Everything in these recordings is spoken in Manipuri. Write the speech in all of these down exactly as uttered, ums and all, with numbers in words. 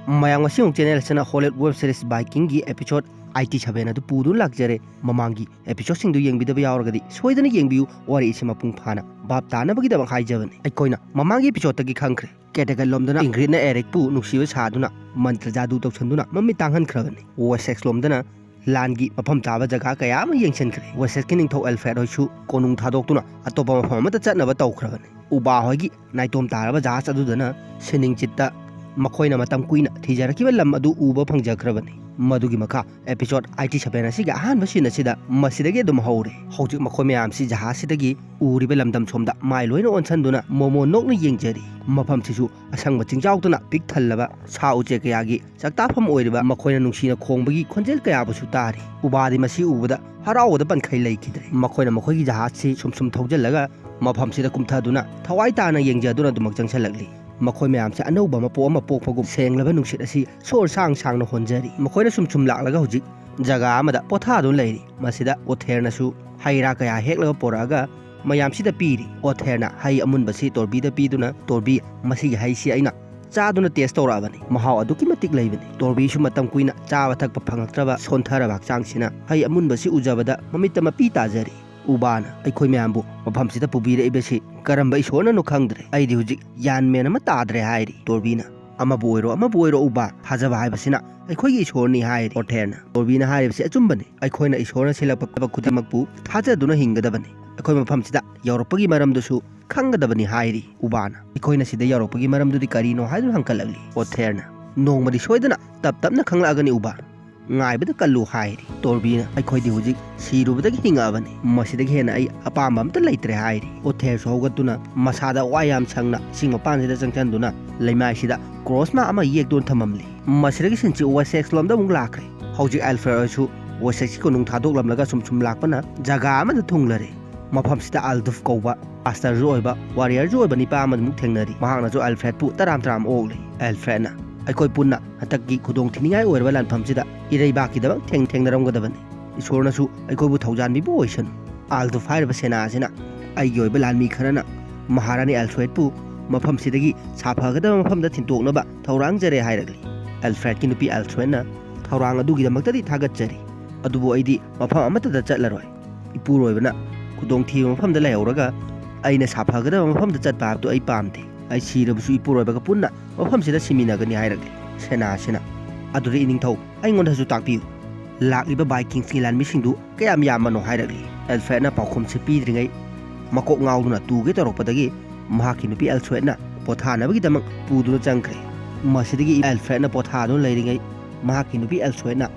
ꯃꯌꯥꯝ, ꯉꯁꯤ ꯑꯃꯨꯛ ꯆꯦꯅꯦꯜ ꯑꯁꯤꯅ ꯍꯣꯂꯤꯋꯨꯗ ꯋꯦꯕ ꯁꯤꯔꯤꯁ ꯕꯥꯏꯀꯤꯡꯒꯤ ꯑꯦꯄꯤꯁꯣꯗ ꯑꯥꯏꯇꯤ ꯁꯚꯦꯟ ꯑꯗꯨ ꯄꯨꯗꯨꯅ ꯂꯥꯛꯆꯔꯦ꯫ ꯃꯃꯥꯡꯒꯤ ꯑꯦꯄꯤꯁꯣꯗꯁꯤꯡꯗꯨ ꯌꯦꯡꯕꯤꯗꯕ ꯌꯥꯎꯔꯒꯗꯤ ꯁꯣꯏꯗꯅ ꯌꯦꯡꯕꯤꯌꯨ꯫ ꯋꯥꯔꯤ ꯑꯁꯤ ꯃꯄꯨꯡ ꯐꯥꯅ ꯚꯥꯞ ꯇꯥꯅꯕꯒꯤꯗꯃꯛ ꯍꯥꯏꯖꯕꯅꯤ꯫ ꯑꯩꯈꯣꯏꯅ ꯃꯃꯥꯡꯒꯤ ꯑꯦꯄꯤꯁꯣꯗꯇꯒꯤ ꯈꯪꯈ꯭ꯔꯦ, ꯀꯦꯇꯒꯠ ꯂꯣꯝꯗꯅ ꯏꯪꯒ꯭ꯔꯤꯠꯅ ꯑꯦꯔꯤꯛꯄꯨ ꯅꯨꯡꯁꯤꯕ ꯁꯥꯗꯨꯅ ꯃꯟꯇ꯭ꯔ ꯖꯥꯗꯨ ꯇꯧꯁꯟꯗꯨꯅ ꯃꯃꯤꯠ ꯇꯥꯡꯍꯟꯈ꯭ꯔꯕꯅꯤ꯫ ꯋꯦꯁꯦꯛꯁ ꯂꯣꯝꯗꯅ ꯂꯥꯟꯒꯤ ꯃꯐꯝ ꯆꯥꯕ ꯖꯒꯥ ꯀꯌꯥ ꯑꯃ ꯌꯦꯡꯁꯤꯟꯈ꯭ꯔꯦ꯫ ꯋꯦꯁꯦꯛꯁꯀꯤ ꯅꯤꯡꯊꯧ ꯑꯦꯜꯐ꯭ꯔꯦꯗ ꯍꯣꯏꯁꯨ ꯀꯣꯅꯨꯡ ꯊꯥꯗꯣꯛꯇꯨꯅ ꯑꯇꯣꯞꯄ ꯃꯐꯝ ꯑꯃꯗ ꯆꯠꯅꯕ ꯇꯧꯈ꯭ꯔꯕꯅꯤ꯫ ꯎꯕꯥ ꯍꯣꯏꯒꯤ ꯅꯥꯏꯇꯣꯝ ꯇꯥꯔꯕ ꯖꯍꯥꯖ ꯑꯗꯨꯗꯅ ꯁꯤꯅꯤꯡꯆꯤꯠꯇ ꯃꯈꯣꯏꯅ ꯃꯇꯝ ꯀꯨꯏꯅ ꯊꯤꯖꯔꯛꯈꯤꯕ ꯂꯝ ꯑꯗꯨ ꯎꯕ ꯐꯪꯖꯈ꯭ꯔꯕꯅꯤ꯫ ꯃꯗꯨꯒꯤ ꯃꯈꯥ ꯑꯦꯄꯤꯁꯣꯗ ꯑꯥꯏꯇꯤ ꯁꯚꯦꯟ ꯑꯁꯤꯒꯤ ꯑꯍꯥꯟꯕ ꯁꯤꯟ ꯑꯁꯤꯗ ꯃꯁꯤꯗꯒꯤ ꯑꯗꯨꯝ ꯍꯧꯔꯦ꯫ ꯍꯧꯖꯤꯛ ꯃꯈꯣꯏ ꯃꯌꯥꯝꯁꯤ ꯖꯍꯥꯖꯁꯤꯗꯒꯤ ꯎꯔꯤꯕ ꯂꯝꯗꯝ ꯁꯣꯝꯗ ꯃꯥꯏ ꯂꯣꯏꯅ ꯑꯣꯟꯁꯤꯟꯗꯨꯅ ꯃꯣꯃꯣꯟ ꯅꯣꯛꯅ ꯌꯦꯡꯖꯔꯤ꯫ ꯃꯐꯝꯁꯤꯁꯨ ꯑꯁꯪꯕ ꯆꯤꯡꯖꯥꯎꯗꯨꯅ ꯄꯤꯛ ꯊꯜꯂꯕ ꯁꯥ ꯎꯆꯦꯛ ꯀꯌꯥꯒꯤ ꯆꯥꯛꯇꯥꯐꯝ ꯑꯣꯏꯔꯤꯕ ꯃꯈꯣꯏꯅ ꯅꯨꯡꯁꯤꯅ ꯈꯣꯡꯕꯒꯤ ꯈꯣꯟꯖꯦꯜ ꯀꯌꯥꯕꯨꯁꯨ ꯇꯥꯔꯤ꯫ ꯎꯕꯥꯗꯤ ꯃꯁꯤ ꯎꯕꯗ ꯍꯔꯥꯎꯕꯗ ꯄꯟꯈꯩ ꯂꯩꯈꯤꯗ꯭ꯔꯦ꯫ ꯃꯈꯣꯏꯅ ꯃꯈꯣꯏꯒꯤ ꯖꯍꯥꯖꯁꯤ ꯁꯨꯝ ꯁꯨꯝ ꯊꯧꯖꯤꯜꯂꯒ ꯃꯐꯝꯁꯤꯗ ꯀꯨꯝꯊꯗꯨꯅ ꯊꯋꯥꯏ ꯇꯥꯅ ꯌꯦꯡꯖꯗꯨꯅ ꯑꯗꯨꯃꯛ ꯆꯪꯁꯤꯜꯂꯛꯂꯤ꯫ ꯃꯈꯣꯏ ꯃꯌꯥꯝꯁꯦ ꯑꯅꯧꯕ ꯃꯄꯣꯛ ꯑꯃ ꯄꯣꯛꯄꯒꯨꯝ ꯁꯦꯡꯂꯕ ꯅꯨꯡꯁꯤꯠ ꯑꯁꯤ ꯁꯣꯔ ꯁꯥꯡ ꯁꯥꯡꯅ ꯍꯣꯟꯖꯔꯤ꯫ ꯃꯈꯣꯏꯅ ꯁꯨꯝ ꯁꯨꯝ ꯂꯥꯛꯂꯒ ꯍꯧꯖꯤꯛ ꯖꯒꯥ ꯑꯃꯗ ꯄꯣꯊꯥꯗꯨꯅ ꯂꯩꯔꯤ꯫ ꯃꯁꯤꯗ ꯑꯣꯊꯦꯔꯅꯁꯨ ꯍꯩ ꯔꯥ ꯀꯌꯥ ꯍꯦꯛꯂꯒ ꯄꯨꯔꯛꯑꯒ ꯃꯌꯥꯝꯁꯤꯗ ꯄꯤꯔꯤ꯫ ꯑꯣꯊꯦꯔꯅ ꯍꯩ ꯑꯃꯨꯟꯕꯁꯤ ꯇꯣꯔꯕꯤꯗ ꯄꯤꯗꯨꯅ, "ꯇꯣꯔꯕꯤ, ꯃꯁꯤꯒꯤ ꯍꯩꯁꯤ ꯑꯩꯅ ꯆꯥꯗꯨꯅ ꯇꯦꯁ ꯇꯧꯔꯛꯑꯕꯅꯤ꯫ ꯃꯍꯥꯎ ꯑꯗꯨꯛꯀꯤ ꯃꯇꯤꯛ ꯂꯩꯕꯅꯤ꯫" ꯇꯣꯔꯕꯤꯁꯨ ꯃꯇꯝ ꯀꯨꯏꯅ ꯆꯥꯕ ꯊꯛꯄ ꯐꯪꯉꯛꯇ꯭ꯔꯕ ꯁꯣꯟꯊꯔꯕ ꯍꯛꯆꯥꯡꯁꯤꯅ ꯍꯩ ꯑꯃꯨꯟꯕꯁꯤ ꯎꯖꯕꯗ ꯃꯃꯤꯠꯇ ꯃꯄꯤ ꯇꯥꯖꯔꯤ꯫ ꯎꯕꯥꯅ ꯑꯩꯈꯣꯏ ꯃꯌꯥꯝꯕꯨ ꯃꯐꯝꯁꯤꯗ ꯄꯨꯕꯤꯔꯛꯏꯕꯁꯤ ꯀꯔꯝꯕ ꯏꯁꯣꯔꯅꯅꯣ ꯈꯪꯗ꯭ꯔꯦ꯫ "ꯑꯩꯗꯤ ꯍꯧꯖꯤꯛ ꯒ꯭ꯌꯥꯟ ꯃꯦꯟ ꯑꯃ ꯇꯥꯗ꯭ꯔꯦ," ꯍꯥꯏꯔꯤ꯫ ꯇꯣꯔꯕꯤꯅ, "ꯑꯃꯕꯨ ꯑꯣꯏꯔꯣ, ꯑꯃꯕꯨ ꯑꯣꯏꯔꯣ, ꯎꯕꯥ, ꯊꯥꯖꯕ ꯍꯥꯏꯕꯁꯤꯅ ꯑꯩꯈꯣꯏꯒꯤ ꯏꯁꯣꯔꯅꯤ," ꯍꯥꯏꯔꯤ꯫ ꯑꯣꯊꯦꯔꯅ, "ꯇꯣꯔꯕꯤꯅ ꯍꯥꯏꯔꯤꯕꯁꯤ ꯑꯆꯨꯝꯕꯅꯤ꯫ ꯑꯩꯈꯣꯏꯅ ꯏꯁꯣꯔꯅ ꯁꯤꯜꯂꯛꯄ ꯊꯕꯛ ꯈꯨꯗꯤꯡꯃꯛꯄꯨ ꯊꯥꯖꯗꯨꯅ ꯍꯤꯡꯒꯗꯕꯅꯤ꯫ ꯑꯩꯈꯣꯏ ꯃꯐꯝꯁꯤꯗ ꯌꯧꯔꯛꯄꯒꯤ ꯃꯔꯝꯗꯨꯁꯨ ꯈꯪꯒꯗꯕꯅꯤ," ꯍꯥꯏꯔꯤ꯫ ꯎꯕꯥꯅ, "ꯑꯩꯈꯣꯏꯅ ꯁꯤꯗ ꯌꯧꯔꯛꯄꯒꯤ ꯃꯔꯝꯗꯨꯗꯤ ꯀꯔꯤꯅꯣ?" ꯍꯥꯏꯗꯨꯅ ꯍꯪꯀꯠꯂꯛꯂꯤ꯫ ꯑꯣꯊꯦꯔꯅ, "ꯅꯣꯡꯃꯗꯤ ꯁꯣꯏꯗꯅ ꯇꯞ ꯇꯞꯅ ꯈꯪꯂꯛꯑꯒꯅꯤ, ꯎꯕꯥ꯫ ꯉꯥꯏꯕꯗ ꯀꯜꯂꯨ," ꯍꯥꯏꯔꯤ꯫ ꯇꯣꯔꯕꯤꯅ, "ꯑꯩꯈꯣꯏꯗꯤ ꯍꯧꯖꯤꯛ ꯁꯤꯔꯨꯕꯗꯒꯤ ꯍꯤꯡꯉꯛꯑꯕꯅꯤ꯫ ꯃꯁꯤꯗꯒꯤ ꯍꯦꯟꯅ ꯑꯩ ꯑꯄꯥꯝꯕ ꯑꯝꯇ ꯂꯩꯇ꯭ꯔꯦ," ꯍꯥꯏꯔꯤ꯫ ꯑꯣꯊꯦꯔꯁꯨ ꯍꯧꯒꯠꯇꯨꯅ ꯃꯁꯥꯗ ꯋꯥ ꯌꯥꯝ ꯁꯪꯅ ꯏꯁꯤꯡ ꯃꯄꯥꯟꯁꯤꯗ ꯆꯪꯁꯤꯟꯗꯨꯅ ꯂꯩꯃꯥꯏꯁꯤꯗ ꯀ꯭ꯔꯣꯁ ꯃꯥꯔꯛ ꯑꯃ ꯌꯦꯛꯇꯨꯅ ꯊꯝꯃꯝꯂꯤ꯫ ꯃꯁꯤꯗꯒꯤ ꯁꯤꯟꯁꯤ ꯋꯦꯁꯦꯛꯁ ꯂꯣꯝꯗ ꯑꯃꯨꯛ ꯂꯥꯛꯈ꯭ꯔꯦ꯫ ꯍꯧꯖꯤꯛ ꯑꯦꯜꯐ꯭ꯔꯦꯗ ꯍꯣꯏꯁꯨ ꯋꯦꯁꯦꯛꯁꯀꯤ ꯀꯣꯅꯨꯡ ꯊꯥꯗꯣꯛꯂꯝꯂꯒ ꯁꯨꯝ ꯁꯨꯝ ꯂꯥꯛꯄꯅ ꯖꯒꯥ ꯑꯃꯗ ꯊꯨꯡꯂꯔꯦ꯫ ꯃꯐꯝꯁꯤꯗ ꯑꯥꯜꯗꯨꯐ ꯀꯧꯕ ꯄꯥꯁꯇꯔꯁꯨ ꯑꯣꯏꯕ, ꯋꯥꯔꯤꯌꯔꯁꯨ ꯑꯣꯏꯕ ꯅꯤꯄꯥ ꯑꯃꯃꯨꯛ ꯊꯦꯡꯅꯔꯤ꯫ ꯃꯍꯥꯛꯅꯁꯨ ꯑꯦꯜꯐ꯭ꯔꯦꯗꯄꯨ ꯇꯔꯥꯝ ꯇꯔꯥꯝ ꯑꯣꯛꯂꯤ꯫ ꯑꯦꯜꯐ꯭ꯔꯦꯗꯅ, "ꯑꯩꯈꯣꯏ ꯄꯨꯟꯅ ꯍꯟꯗꯛꯀꯤ ꯈꯨꯗꯣꯡ ꯊꯤꯅꯤꯡꯉꯥꯏ ꯑꯣꯏꯔꯕ ꯂꯥꯟꯐꯝꯁꯤꯗ ꯏꯔꯩꯕꯥꯛꯀꯤꯗꯃꯛ ꯊꯦꯡ-, ꯊꯦꯡꯅꯔꯝꯒꯗꯕꯅꯤ꯫ ꯏꯁꯣꯔꯅꯁꯨ ꯑꯩꯈꯣꯏꯕꯨ ꯊꯧꯖꯥꯟꯕꯤꯕ ꯑꯣꯏꯁꯅꯨ꯫" ꯑꯥꯜꯗꯨꯐ ꯍꯥꯏꯔꯤꯕ ꯁꯦꯅꯥ ꯑꯁꯤꯅ ꯑꯩꯒꯤ ꯑꯣꯏꯕ ꯂꯥꯟꯃꯤ ꯈꯔꯅ ꯃꯍꯥꯔꯥꯅꯤ ꯑꯦꯜꯐ꯭ꯔꯦꯗꯄꯨ ꯃꯐꯝꯁꯤꯗꯒꯤ ꯁꯥꯐꯒꯗꯕ ꯃꯐꯝꯗ ꯊꯤꯟꯇꯣꯛꯅꯕ ꯊꯧꯔꯥꯡꯖꯔꯦ ꯍꯥꯏꯔꯛꯂꯤ꯫ ꯑꯦꯜꯐ꯭ꯔꯦꯗꯀꯤ ꯅꯨꯄꯤ ꯑꯦꯜꯁꯋꯦꯠꯅ, "ꯊꯧꯔꯥꯡ ꯑꯗꯨꯒꯤꯗꯃꯛꯇꯗꯤ ꯊꯥꯒꯠꯆꯔꯤ, ꯑꯗꯨꯕꯨ ꯑꯩꯗꯤ ꯃꯐꯝ ꯑꯃꯠꯇꯗ ꯆꯠꯂꯔꯣꯏ꯫ ꯏꯄꯨꯔꯣꯏꯕꯅ ꯈꯨꯗꯣꯡꯊꯤꯕ ꯃꯐꯝꯗ ꯂꯩꯍꯧꯔꯒ ꯑꯩꯅ ꯁꯥꯐꯒꯗꯕ ꯃꯐꯝꯗ ꯆꯠꯄ ꯍꯥꯏꯕꯗꯨ ꯑꯩ ꯄꯥꯝꯗꯦ꯫ ꯑꯩ ꯁꯤꯔꯕꯁꯨ ꯏꯄꯨꯔꯣꯏꯕꯒ ꯄꯨꯟꯅ ꯃꯐꯝꯁꯤꯗ ꯁꯤꯃꯤꯟꯅꯒꯅꯤ" ꯍꯥꯏꯔꯛꯂꯤ ꯁꯦꯅꯥꯁꯤꯅ꯫ "ꯑꯗꯨꯗꯤ ꯏꯅꯤꯡꯊꯧ, ꯑꯩꯉꯣꯟꯗꯁꯨ ꯇꯥꯛꯄꯤꯌꯨ꯫ ꯂꯥꯛꯂꯤꯕ ꯚꯥꯏꯀꯤꯡꯁꯀꯤ ꯂꯥꯟꯃꯤꯁꯤꯡꯗꯨ ꯀꯌꯥꯝ ꯌꯥꯝꯕꯅꯣ?" ꯍꯥꯏꯔꯛꯂꯤ꯫ ꯑꯦꯜꯐ꯭ꯔꯦꯗꯅ ꯄꯥꯎꯈꯨꯝꯁꯤ ꯄꯤꯗ꯭ꯔꯤꯉꯩ ꯃꯀꯣꯛ ꯉꯥꯎꯗꯨꯅ ꯇꯨꯒꯦ ꯇꯧꯔꯛꯄꯗꯒꯤ ꯃꯍꯥꯛꯀꯤ ꯅꯨꯄꯤ ꯑꯦꯜꯁꯋꯦꯠꯅ ꯄꯣꯊꯥꯅꯕꯒꯤꯗꯃꯛ ꯄꯨꯗꯨꯅ ꯆꯪꯈ꯭ꯔꯦ꯫ ꯃꯁꯤꯗꯒꯤ ꯑꯦꯜꯐ꯭ꯔꯦꯗꯅ ꯄꯣꯊꯥꯗꯨꯅ ꯂꯩꯔꯤꯉꯩ ꯃꯍꯥꯛꯀꯤ ꯅꯨꯄꯤ ꯑꯦꯜꯁꯋꯦꯠꯅ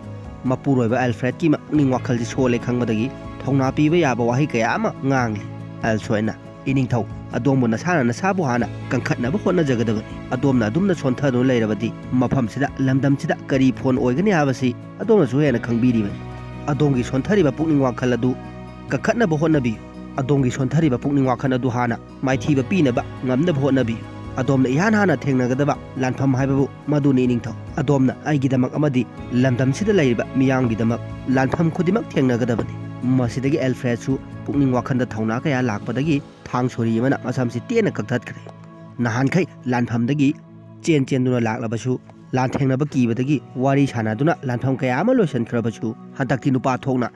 ꯃꯄꯨꯔꯣꯏꯕ ꯑꯦꯜꯐ꯭ꯔꯦꯗꯀꯤ ꯄꯨꯛꯅꯤꯡ ꯋꯥꯈꯜꯁꯤ ꯁꯣꯜꯂꯦ ꯈꯪꯕꯗꯒꯤ ꯊꯧꯅꯥ ꯄꯤꯕ ꯌꯥꯕ ꯋꯥꯍꯩ ꯀꯌꯥ ꯑꯃ ꯉꯥꯡꯂꯤ꯫ ꯑꯦꯜꯁꯋꯦꯠꯅ, "ꯏꯅꯤꯡꯊꯧ, ꯑꯗꯣꯝꯕꯨ ꯅꯁꯥꯅ ꯅꯁꯥꯕꯨ ꯍꯥꯟꯅ ꯀꯟꯈꯠꯅꯕ ꯍꯣꯠꯅꯖꯒꯗꯕꯅꯤ꯫ ꯑꯗꯣꯝꯅ ꯑꯗꯨꯝꯅ ꯁꯣꯟꯊꯗꯨꯅ ꯂꯩꯔꯕꯗꯤ ꯃꯐꯝꯁꯤꯗ, ꯂꯝꯗꯝꯁꯤꯗ ꯀꯔꯤ ꯐꯣꯟ ꯑꯣꯏꯒꯅꯤ ꯍꯥꯏꯕꯁꯤ ꯑꯗꯣꯝꯅꯁꯨ ꯍꯦꯟꯅ ꯈꯪꯕꯤꯔꯤꯕꯅꯤ꯫ ꯑꯗꯣꯝꯒꯤ ꯁꯣꯟꯊꯔꯤꯕ ꯄꯨꯛꯅꯤꯡ ꯋꯥꯈꯜ ꯑꯗꯨ ꯀꯟꯈꯠꯅꯕ ꯍꯣꯠꯅꯕꯤꯌꯨ꯫ ꯑꯗꯣꯝꯒꯤ ꯁꯣꯟꯊꯔꯤꯕ ꯄꯨꯛꯅꯤꯡ ꯋꯥꯈꯜ ꯑꯗꯨ ꯍꯥꯟꯅ ꯃꯥꯏꯊꯤꯕ ꯄꯤꯅꯕ ꯉꯝꯅꯕ ꯍꯣꯠꯅꯕꯤꯌꯨ꯫ ꯑꯗꯣꯝꯅ ꯏꯍꯥꯟ ꯍꯥꯟꯅ ꯊꯦꯡꯅꯒꯗꯕ ꯂꯥꯟꯐꯝ ꯍꯥꯏꯕꯕꯨ ꯃꯗꯨꯅꯤ, ꯏꯅꯤꯡꯊꯧ꯫ ꯑꯗꯣꯝꯅ ꯑꯩꯒꯤꯗꯃꯛ ꯑꯃꯗꯤ ꯂꯝꯗꯝꯁꯤꯗ ꯂꯩꯔꯤꯕ ꯃꯤꯌꯥꯝꯒꯤꯗꯃꯛ ꯂꯥꯟꯐꯝ ꯈꯨꯗꯤꯡꯃꯛ ꯊꯦꯡꯅꯒꯗꯕꯅꯤ꯫" ꯃꯁꯤꯗꯒꯤ ꯑꯦꯜꯐ꯭ꯔꯦꯗꯁꯨ ꯄꯨꯛꯅꯤꯡ ꯋꯥꯈꯜꯗ ꯊꯧꯅꯥ ꯀꯌꯥ ꯂꯥꯛꯄꯗꯒꯤ ꯊꯥꯡ ꯁꯣꯔꯤ ꯑꯃꯅ ꯃꯁꯝꯁꯤ ꯇꯦꯟꯅ ꯀꯛꯊꯠꯈ꯭ꯔꯦ꯫ ꯅꯍꯥꯟꯈꯩ ꯂꯥꯟꯐꯝꯗꯒꯤ ꯆꯦꯟ ꯆꯦꯟꯗꯨꯅ ꯂꯥꯛꯂꯕꯁꯨ, ꯂꯥꯟꯊꯦꯡꯅꯕ ꯀꯤꯕꯗꯒꯤ ꯋꯥꯔꯤ ꯁꯥꯟꯅꯗꯨꯅ ꯂꯥꯟꯐꯝ ꯀꯌꯥ ꯑꯃ ꯂꯣꯏꯁꯤꯟꯈ꯭ꯔꯕꯁꯨ, ꯍꯟꯗꯛꯇꯤ ꯅꯨꯄꯥ ꯊꯣꯛꯅ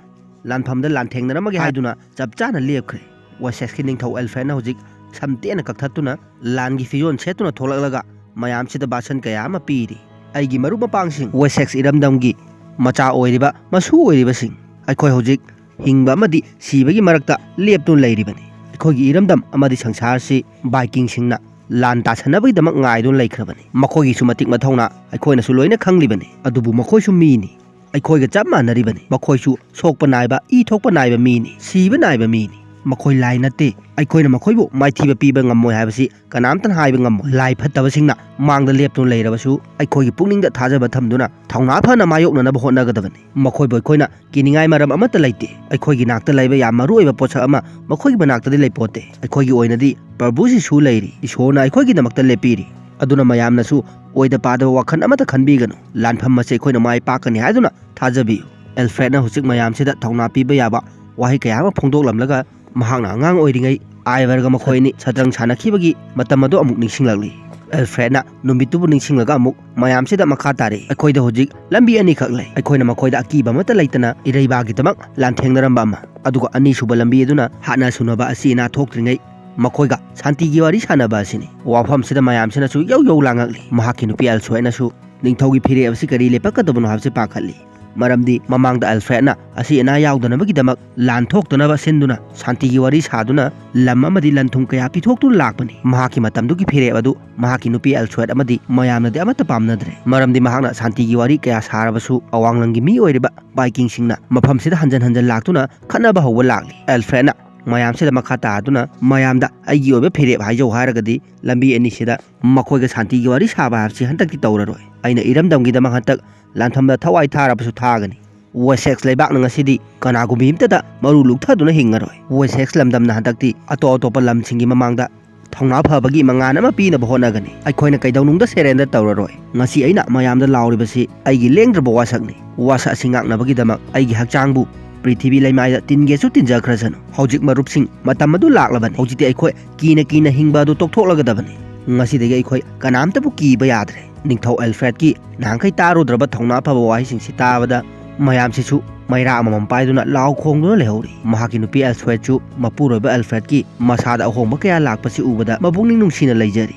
ꯂꯥꯟꯐꯝꯗ ꯂꯥꯟꯊꯦꯡꯅꯔꯝꯃꯒꯦ ꯍꯥꯏꯗꯨꯅ ꯆꯞ ꯆꯥꯅ ꯂꯦꯞꯈ꯭ꯔꯦ꯫ ꯋꯦꯁꯦꯛꯁꯀꯤ ꯅꯤꯡꯊꯧ ꯑꯦꯜꯐ꯭ꯔꯦꯗꯅ ꯍꯧꯖꯤꯛ ꯁꯝ ꯇꯦꯟꯅ ꯀꯛꯊꯠꯇꯨꯅ ꯂꯥꯟꯒꯤ ꯐꯤꯖꯣꯜ ꯁꯦꯠꯇꯨꯅ ꯊꯣꯛꯂꯛꯂꯒ ꯃꯌꯥꯝꯁꯤꯗ ꯚꯥꯁꯟ ꯀꯌꯥ ꯑꯃ ꯄꯤꯔꯤ꯫ "ꯑꯩꯒꯤ ꯃꯔꯨꯞ ꯃꯄꯥꯡꯁꯤꯡ, ꯋꯦꯁꯦꯛꯁ ꯏꯔꯝꯗꯝꯒꯤ ꯃꯆꯥ ꯑꯣꯏꯔꯤꯕ, ꯃꯁꯨ ꯑꯣꯏꯔꯤꯕꯁꯤꯡ, ꯑꯩꯈꯣꯏ ꯍꯧꯖꯤꯛ ꯍꯤꯡꯕ ꯑꯃꯗꯤ ꯁꯤꯕꯒꯤ ꯃꯔꯛꯇ ꯂꯦꯞꯇꯨꯅ ꯂꯩꯔꯤꯕꯅꯤ꯫ ꯑꯩꯈꯣꯏꯒꯤ ꯏꯔꯝꯗꯝ ꯑꯃꯗꯤ ꯁꯪꯁꯥꯔꯁꯤ ꯚꯥꯏꯀꯤꯡꯁꯤꯡꯅ ꯂꯥꯟ ꯇꯥꯁꯟꯅꯕꯒꯤꯗꯃꯛ ꯉꯥꯏꯗꯨꯅ ꯂꯩꯈ꯭ꯔꯕꯅꯤ꯫ ꯃꯈꯣꯏꯒꯤꯁꯨ ꯃꯇꯤꯛ ꯃꯊꯧꯅꯥ ꯑꯩꯈꯣꯏꯅꯁꯨ ꯂꯣꯏꯅ ꯈꯪꯂꯤꯕꯅꯤ, ꯑꯗꯨꯕꯨ ꯃꯈꯣꯏꯁꯨ ꯃꯤꯅꯤ꯫ ꯑꯩꯈꯣꯏꯒ ꯆꯞ ꯃꯥꯟꯅꯔꯤꯕꯅꯤ꯫ ꯃꯈꯣꯏꯁꯨ ꯁꯣꯛꯄ ꯅꯥꯏꯕ, ꯏ ꯊꯣꯛꯄ ꯅꯥꯏꯕ ꯃꯤꯅꯤ, ꯁꯤꯕ ꯅꯥꯏꯕ ꯃꯤꯅꯤ꯫ ꯃꯈꯣꯏ ꯂꯥꯏ ꯅꯠꯇꯦ꯫ ꯑꯩꯈꯣꯏꯅ ꯃꯈꯣꯏꯕꯨ ꯃꯥꯏꯊꯤꯕ ꯄꯤꯕ ꯉꯝꯃꯣꯏ ꯍꯥꯏꯕꯁꯤ ꯀꯅꯥꯝꯇꯅ ꯍꯥꯏꯕ ꯉꯝꯃꯣꯏ꯫ ꯂꯥꯏ ꯐꯠꯇꯕꯁꯤꯡꯅ ꯃꯥꯡꯗ ꯂꯦꯞꯇꯨꯅ ꯂꯩꯔꯕꯁꯨ, ꯑꯩꯈꯣꯏꯒꯤ ꯄꯨꯛꯅꯤꯡꯗ ꯊꯥꯖꯕ ꯊꯝꯗꯨꯅ ꯊꯧꯅꯥ ꯐꯅ ꯃꯥꯌꯣꯛꯅꯅꯕ ꯍꯣꯠꯅꯒꯗꯕꯅꯤ꯫ ꯃꯈꯣꯏꯕꯨ ꯑꯩꯈꯣꯏꯅ ꯀꯤꯅꯤꯡꯉꯥꯏ ꯃꯔꯝ ꯑꯃꯠꯇ ꯂꯩꯇꯦ꯫ ꯑꯩꯈꯣꯏꯒꯤ ꯅꯥꯛꯇ ꯂꯩꯕ ꯌꯥꯝ ꯃꯔꯨ ꯑꯣꯏꯕ ꯄꯣꯠꯁꯛ ꯑꯃ ꯃꯈꯣꯏꯒꯤ ꯃꯅꯥꯛꯇꯗꯤ ꯂꯩꯄꯣꯠꯇꯦ꯫ ꯑꯩꯈꯣꯏꯒꯤ ꯑꯣꯏꯅꯗꯤ ꯄ꯭ꯔꯚꯨ ꯖꯤꯁꯨ ꯂꯩꯔꯤ꯫ ꯏꯁꯣꯔꯅ ꯑꯩꯈꯣꯏꯒꯤꯗꯃꯛꯇ ꯂꯦꯞꯄꯤꯔꯤ꯫ ꯑꯗꯨꯅ ꯃꯌꯥꯝꯅꯁꯨ ꯑꯣꯏꯗ ꯄꯥꯗꯕ ꯋꯥꯈꯜ ꯑꯃꯠꯇ ꯈꯟꯕꯤꯒꯅꯨ꯫ ꯂꯥꯟꯐꯝ ꯑꯁꯤ ꯑꯩꯈꯣꯏꯅ ꯃꯥꯏ ꯄꯥꯛꯀꯅꯤ ꯍꯥꯏꯗꯨꯅ ꯊꯥꯖꯕꯤꯌꯨ꯫" ꯑꯦꯜꯐ꯭ꯔꯦꯗꯅ ꯍꯧꯖꯤꯛ ꯃꯌꯥꯝꯁꯤꯗ ꯊꯧꯅꯥ ꯄꯤꯕ ꯌꯥꯕ ꯋꯥꯍꯩ ꯀꯌꯥ ꯑꯃ ꯐꯣꯡꯗꯣꯛꯂꯝꯂꯒ, ꯃꯍꯥꯛꯅ ꯑꯉꯥꯡ ꯑꯣꯏꯔꯤꯉꯩ ꯑꯥꯏꯚꯔꯒ ꯃꯈꯣꯏ ꯑꯅꯤ ꯁꯇ꯭ꯔꯪ ꯁꯥꯟꯅꯈꯤꯕꯒꯤ ꯃꯇꯝ ꯑꯗꯨ ꯑꯃꯨꯛ ꯅꯤꯡꯁꯤꯡꯂꯛꯂꯤ꯫ ꯑꯦꯜꯐ꯭ꯔꯦꯗꯅ ꯅꯨꯃꯤꯠꯇꯨꯕꯨ ꯅꯤꯡꯁꯤꯡꯂꯒ ꯑꯃꯨꯛ ꯃꯌꯥꯝꯁꯤꯗ ꯃꯈꯥ ꯇꯥꯔꯛꯏ, "ꯑꯩꯈꯣꯏꯗ ꯍꯧꯖꯤꯛ ꯂꯝꯕꯤ ꯑꯅꯤꯈꯛ ꯂꯩ꯫ ꯑꯩꯈꯣꯏꯅ ꯃꯈꯣꯏꯗ ꯑꯀꯤꯕ ꯑꯃꯠꯇ ꯂꯩꯇꯅ ꯏꯔꯩꯕꯥꯛꯀꯤꯗꯃꯛ ꯂꯥꯟꯊꯦꯡꯅꯔꯝꯕ ꯑꯃ, ꯑꯗꯨꯒ ꯑꯅꯤꯁꯨꯕ ꯂꯝꯕꯤ ꯑꯗꯨꯅ ꯍꯥꯠꯅ ꯁꯨꯅꯕ ꯑꯁꯤ ꯑꯅꯥ ꯊꯣꯛꯇ꯭ꯔꯤꯉꯩ ꯃꯈꯣꯏꯒ ꯁꯥꯟꯇꯤꯒꯤ ꯋꯥꯔꯤ ꯁꯥꯟꯅꯕ ꯑꯁꯤꯅꯤ"꯫ ꯋꯥꯐꯝꯁꯤꯗ ꯃꯌꯥꯝꯁꯤꯅꯁꯨ ꯌꯧ ꯌꯧ ꯂꯥꯡꯉꯛꯂꯤ꯫ ꯃꯍꯥꯛꯀꯤ ꯅꯨꯄꯤ ꯑꯦꯜꯁ꯭ꯋꯦꯠꯅꯁꯨ ꯅꯤꯡꯊꯧꯒꯤ ꯐꯤꯔꯦꯞ ꯑꯁꯤ ꯀꯔꯤ ꯂꯦꯞꯄꯛꯀꯗꯕꯅꯣ ꯍꯥꯏꯕꯁꯤ ꯄꯥꯈꯠꯂꯤ꯫ ꯃꯔꯝꯗꯤ ꯃꯃꯥꯡꯗ ꯑꯦꯜꯐ꯭ꯔꯦꯗꯅ ꯑꯁꯤ ꯑꯅꯥ ꯌꯥꯎꯗꯅꯕꯒꯤꯗꯃꯛ ꯂꯥꯟ ꯊꯣꯛꯇꯅꯕ ꯁꯤꯟꯗꯨꯅ ꯁꯥꯟꯇꯤꯒꯤ ꯋꯥꯔꯤ ꯁꯥꯗꯨꯅ ꯂꯝ ꯑꯃꯗꯤ ꯂꯟ ꯊꯨꯝ ꯀꯌꯥ ꯄꯤꯊꯣꯛꯇꯨꯅ ꯂꯥꯛꯄꯅꯤ꯫ ꯃꯍꯥꯛꯀꯤ ꯃꯇꯝꯗꯨꯒꯤ ꯐꯤꯔꯦꯞ ꯑꯗꯨ ꯃꯍꯥꯛꯀꯤ ꯅꯨꯄꯤ ꯑꯦꯜꯁ꯭ꯋꯦꯠ ꯑꯃꯗꯤ ꯃꯌꯥꯝꯅꯗꯤ ꯑꯃꯠꯇ ꯄꯥꯝꯅꯗ꯭ꯔꯦ꯫ ꯃꯔꯝꯗꯤ ꯃꯍꯥꯛꯅ ꯁꯥꯟꯇꯤꯒꯤ ꯋꯥꯔꯤ ꯀꯌꯥ ꯁꯥꯔꯕꯁꯨ ꯑꯋꯥꯡꯂꯪꯒꯤ ꯃꯤ ꯑꯣꯏꯔꯤꯕ ꯚꯥꯏꯀꯤꯡꯁꯤꯡꯅ ꯃꯐꯝꯁꯤꯗ ꯍꯟꯖꯟ ꯍꯟꯖꯟ ꯂꯥꯛꯇꯨꯅ ꯈꯠꯅꯕ ꯍꯧꯕ ꯂꯥꯛꯂꯤ꯫ ꯑꯦꯜꯐ꯭ꯔꯦꯗꯅ ꯃꯌꯥꯝꯁꯤꯗ ꯃꯈꯥ ꯇꯥꯗꯨꯅ ꯃꯌꯥꯝꯗ ꯑꯩꯒꯤ ꯑꯣꯏꯕ ꯐꯤꯔꯦꯞ ꯍꯥꯏꯖꯧ ꯍꯥꯏꯔꯒꯗꯤ ꯂꯝꯕꯤ ꯑꯅꯤꯁꯤꯗ ꯃꯈꯣꯏꯒ ꯁꯥꯟꯇꯤꯒꯤ ꯋꯥꯔꯤ ꯁꯥꯕ ꯍꯥꯏꯕꯁꯤ ꯍꯟꯗꯛꯇꯤ ꯇꯧꯔꯔꯣꯏ꯫ ꯑꯩꯅ ꯏꯔꯝꯗꯝꯒꯤꯗꯃꯛ ꯍꯟꯗꯛ ꯂꯥꯟꯐꯝꯗ ꯊꯋꯥꯏ ꯊꯥꯔꯕꯁꯨ ꯊꯥꯒꯅꯤ꯫ ꯋꯦꯁꯦꯛꯁ ꯂꯩꯕꯥꯛꯅ ꯉꯁꯤꯗꯤ ꯀꯅꯥꯒꯨꯝꯕꯤ ꯑꯃꯠꯇꯗ ꯃꯔꯨ ꯂꯨꯛꯊꯗꯨꯅ ꯍꯤꯡꯉꯔꯣꯏ꯫ ꯋꯦꯁꯦꯛꯁ ꯂꯝꯗꯝꯅ ꯍꯟꯗꯛꯇꯤ ꯑꯇꯣꯞ ꯑꯇꯣꯞꯄ ꯂꯝꯁꯤꯡꯒꯤ ꯃꯃꯥꯡꯗ ꯊꯧꯅꯥ ꯐꯕꯒꯤ ꯃꯉꯥꯜ ꯑꯃ ꯄꯤꯅꯕ ꯍꯣꯠꯅꯒꯅꯤ꯫ ꯑꯩꯈꯣꯏꯅ ꯀꯩꯗꯧꯅꯨꯡꯗ ꯁꯦꯔꯦꯟꯗꯔ ꯇꯧꯔꯔꯣꯏ꯫ ꯉꯁꯤ ꯑꯩꯅ ꯃꯌꯥꯝꯗ ꯂꯥꯎꯔꯤꯕꯁꯤ ꯑꯩꯒꯤ ꯂꯦꯡꯗ꯭ꯔꯕ ꯋꯥꯁꯛꯅꯤ꯫ ꯋꯥꯁꯛ ꯑꯁꯤ ꯉꯥꯛꯅꯕꯒꯤꯗꯃꯛ ꯑꯩꯒꯤ ꯍꯛꯆꯥꯡꯕꯨ ꯄ꯭ꯔꯤꯊꯤꯕꯤ ꯂꯩꯃꯥꯏꯗ ꯇꯤꯟꯒꯦꯁꯨ ꯇꯤꯟꯖꯈ꯭ꯔꯁꯅꯨ꯫ ꯍꯧꯖꯤꯛ ꯃꯔꯨꯞꯁꯤꯡ, ꯃꯇꯝ ꯑꯗꯨ ꯂꯥꯛꯂꯕꯅꯤ꯫ ꯍꯧꯖꯤꯛꯇꯤ ꯑꯩꯈꯣꯏ ꯀꯤꯅ ꯀꯤꯅ ꯍꯤꯡꯕ ꯑꯗꯨ ꯇꯣꯛꯊꯣꯛꯂꯒꯗꯕꯅꯤ꯫ ꯉꯁꯤꯗꯒꯤ ꯑꯩꯈꯣꯏ ꯀꯅꯥꯝꯇꯕꯨ ꯀꯤꯕ ꯌꯥꯗ꯭ꯔꯦ꯫ ꯅꯤꯡꯊꯧ ꯑꯦꯜꯐ꯭ꯔꯦꯗꯀꯤ ꯅꯍꯥꯟꯈꯩ ꯇꯥꯔꯨꯗ꯭ꯔꯕ ꯊꯧꯅꯥ ꯐꯕ ꯋꯥꯍꯩꯁꯤꯡꯁꯤ ꯇꯥꯕꯗ ꯃꯌꯥꯝꯁꯤꯁꯨ ꯃꯩꯔꯥ ꯑꯃꯃꯝ ꯄꯥꯏꯗꯨꯅ ꯂꯥꯎ ꯈꯣꯡꯗꯨꯅ ꯂꯩꯍꯧꯔꯤ꯫ ꯃꯍꯥꯛꯀꯤ ꯅꯨꯄꯤ ꯑꯦꯜꯁ꯭ꯋꯦꯠꯁꯨ ꯃꯄꯨꯔꯣꯏꯕ ꯑꯦꯜꯐ꯭ꯔꯦꯗꯀꯤ ꯃꯁꯥꯗ ꯑꯍꯣꯡꯕ ꯀꯌꯥ ꯂꯥꯛꯄꯁꯤ ꯎꯕꯗ ꯃꯄꯨꯛꯅꯤꯡ ꯅꯨꯡꯁꯤꯅ ꯂꯩꯖꯔꯤ꯫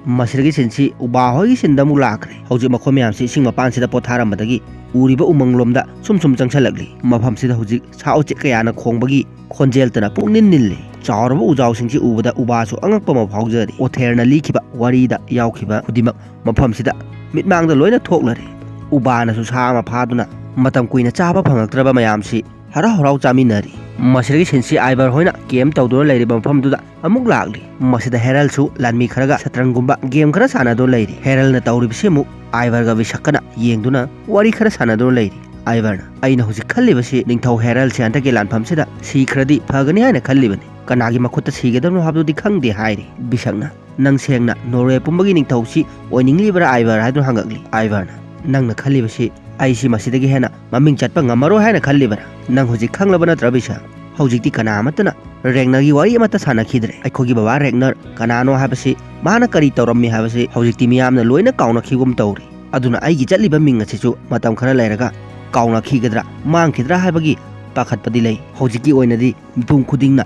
ꯃꯁꯤꯗꯒꯤ ꯁꯤꯟꯁꯤ ꯎꯕꯥ ꯍꯣꯏꯒꯤ ꯁꯤꯟꯗ ꯑꯃꯨꯛ ꯂꯥꯛꯈ꯭ꯔꯦ꯫ ꯍꯧꯖꯤꯛ ꯃꯈꯣꯏ ꯃꯌꯥꯝꯁꯤ ꯏꯁꯤꯡ ꯃꯄꯥꯟꯁꯤꯗ ꯄꯣꯊꯥꯔꯝꯕꯗꯒꯤ ꯎꯔꯤꯕ ꯎꯃꯪꯂꯣꯝꯗ ꯁꯨꯝ ꯁꯨꯝ ꯆꯪꯁꯤꯜꯂꯛꯂꯤ꯫ ꯃꯐꯝꯁꯤꯗ ꯍꯧꯖꯤꯛ ꯁꯥ ꯎꯆꯦꯛ ꯀꯌꯥꯅ ꯈꯣꯡꯕꯒꯤ ꯈꯣꯟꯖꯦꯜꯇꯅ ꯄꯨꯛꯅꯤꯡ ꯅꯤꯜꯂꯤ꯫ ꯆꯥꯎꯔꯕ ꯎꯖꯥꯎꯁꯤꯡꯁꯤ ꯎꯕꯗ ꯎꯕꯥꯁꯨ ꯑꯉꯛꯄ ꯑꯃ ꯐꯥꯎꯖꯔꯤ꯫ ꯑꯣꯊꯦꯔꯅ ꯂꯤꯈꯤꯕ ꯋꯥꯔꯤꯗ ꯌꯥꯎꯈꯤꯕ ꯈꯨꯗꯤꯡꯃꯛ ꯃꯐꯝꯁꯤꯗ ꯃꯤꯠꯃꯥꯡꯗ ꯂꯣꯏꯅ ꯊꯣꯛꯂꯔꯦ꯫ ꯎꯕꯥꯅꯁꯨ ꯁꯥ ꯑꯃ ꯐꯥꯗꯨꯅ ꯃꯇꯝ ꯀꯨꯏꯅ ꯆꯥꯕ ꯐꯪꯉꯛꯇ꯭ꯔꯕ ꯃꯌꯥꯝꯁꯤ ꯍꯔꯥꯎ ꯍꯔꯥꯎ ꯆꯥꯃꯤꯟꯅꯔꯤ꯫ ꯃꯁꯤꯗꯒꯤ ꯁꯤꯟꯁꯤ ꯑꯥꯏꯚꯔ ꯍꯣꯏꯅ ꯀꯦꯝ ꯇꯧꯗꯨꯅ ꯂꯩꯔꯤꯕ ꯃꯐꯝꯗꯨꯗ ꯑꯃꯨꯛ ꯂꯥꯛꯂꯤ꯫ ꯃꯁꯤꯗ ꯍꯦꯔꯜꯁꯨ ꯂꯥꯟꯃꯤ ꯈꯔꯒ ꯁꯇ꯭ꯔꯪꯒꯨꯝꯕ ꯒꯦꯝ ꯈꯔ ꯁꯥꯟꯅꯗꯨꯅ ꯂꯩꯔꯤ꯫ ꯍꯦꯔꯜꯅ ꯇꯧꯔꯤꯕꯁꯤ ꯑꯃꯨꯛ ꯑꯥꯏꯚꯔꯒ ꯕꯤꯁꯛꯀꯅ ꯌꯦꯡꯗꯨꯅ ꯋꯥꯔꯤ ꯈꯔ ꯁꯥꯟꯅꯗꯨꯅ ꯂꯩꯔꯤ꯫ ꯑꯥꯏꯚꯔꯅ, "ꯑꯩꯅ ꯍꯧꯖꯤꯛ ꯈꯜꯂꯤꯕꯁꯤ ꯅꯤꯡꯊꯧ ꯍꯦꯔꯜꯁꯦ ꯍꯟꯗꯛꯀꯤ ꯂꯥꯟꯐꯝꯁꯤꯗ ꯁꯤꯈ꯭ꯔꯗꯤ ꯐꯒꯅꯤ ꯍꯥꯏꯅ ꯈꯜꯂꯤꯕꯅꯤ꯫ ꯀꯅꯥꯒꯤ ꯃꯈꯨꯠꯇ ꯁꯤꯒꯗꯕꯅꯣ ꯍꯥꯏꯕꯗꯨꯗꯤ ꯈꯪꯗꯦ" ꯍꯥꯏꯔꯤ꯫ ꯕꯤꯁꯛꯅ, "ꯅꯪ ꯁꯦꯡꯅ ꯅꯣꯔꯋꯦ ꯄꯨꯝꯕꯒꯤ ꯅꯤꯡꯊꯧꯁꯤ ꯑꯣꯏꯅꯤꯡꯂꯤꯕ꯭ꯔꯥ ꯑꯥꯏꯚꯔ?" ꯍꯥꯏꯗꯨꯅ ꯍꯪꯉꯛꯂꯤ꯫ ꯑꯥꯏꯚꯔꯅ, "ꯅꯪꯅ ꯈꯜꯂꯤꯕꯁꯤ ꯑꯩꯁꯤ ꯃꯁꯤꯗꯒꯤ ꯍꯦꯟꯅ ꯃꯃꯤꯡ ꯆꯠꯄ ꯉꯝꯃꯔꯣꯏ ꯍꯥꯏꯅ ꯈꯜꯂꯤꯕꯔꯥ? ꯅꯪ ꯍꯧꯖꯤꯛ ꯈꯪꯂꯕ ꯅꯠꯇ꯭ꯔꯥ ꯕꯤꯁꯛ? ꯍꯧꯖꯤꯛꯇꯤ ꯀꯅꯥ ꯑꯃꯠꯇꯅ ꯔꯦꯒꯅꯔꯒꯤ ꯋꯥꯔꯤ ꯑꯃꯠꯇ ꯁꯥꯟꯅꯈꯤꯗ꯭ꯔꯦ꯫ ꯑꯩꯈꯣꯏꯒꯤ ꯕꯕꯥ ꯔꯦꯒꯅꯔ ꯀꯅꯥꯅꯣ ꯍꯥꯏꯕꯁꯤ, ꯃꯍꯥꯛꯅ ꯀꯔꯤ ꯇꯧꯔꯝꯃꯤ ꯍꯥꯏꯕꯁꯤ ꯍꯧꯖꯤꯛꯇꯤ ꯃꯤꯌꯥꯝꯅ ꯂꯣꯏꯅ ꯀꯥꯎꯅꯈꯤꯒꯨꯝ ꯇꯧꯔꯤ꯫ ꯑꯗꯨꯅ ꯑꯩꯒꯤ ꯆꯠꯂꯤꯕ ꯃꯤꯡ ꯑꯁꯤꯁꯨ ꯃꯇꯝ ꯈꯔ ꯂꯩꯔꯒ ꯀꯥꯎꯅꯈꯤꯒꯗ꯭ꯔꯥ, ꯃꯥꯡꯈꯤꯗ꯭ꯔꯥ ꯍꯥꯏꯕꯒꯤ ꯄꯥꯈꯠꯄꯗꯤ ꯂꯩ꯫ ꯍꯧꯖꯤꯛꯀꯤ ꯑꯣꯏꯅꯗꯤ ꯃꯤꯄꯨꯝ ꯈꯨꯗꯤꯡꯅ